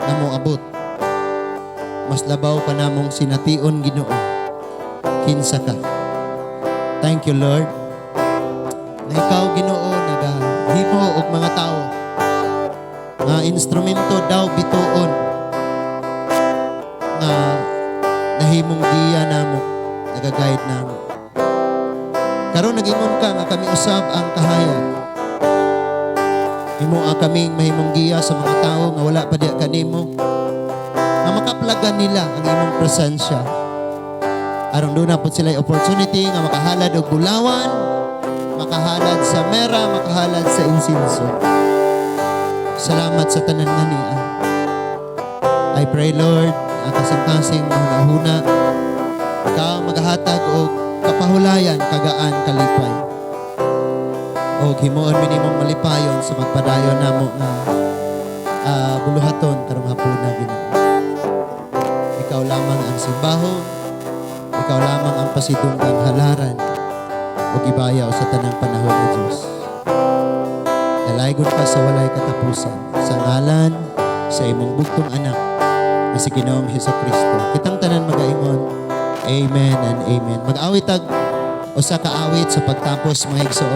na moabot, mas labaw pa namong sination, Ginoo, kinsa ka. Thank you, Lord, na ikaw, Ginoo, nagahimo og mga tao nga instrumento daw bituon nga nahimong giya namo, nagaguide namo. Karon nag-ingon ka nga kami usab ang kahayag. Himo ang kaming mahimong giya sa mga tao nga wala pa diya kanimo. Nga makaplagan nila ang imong presensya. Aron doon na po sila opportunity nga makahalad og bulawan, makahalad sa mera, makahalad sa insinso. Salamat sa tanan nga niya. I pray, Lord, ang kasing-kasing mahuna, ikaw magahatag og kapahulayan, kagaan, kalipay. Og himuon mi nimong malipayon sa magpadayon namo nga buluhaton karong hapuna, Ginoo. Ikaw lamang ang simbahon, ikaw lamang ang pasidunggang halaran ug ibayaw sa tanang panahon ng Diyos. Dalaygon ka sa walay katapusan. Sa ngalan sa imong bugtong anak na si Ginoong Hesus Kristo. Kitang tanan magaingon, Amen and Amen. Mag-awit tag usa ka awit sa pagtapos, mga igsoon.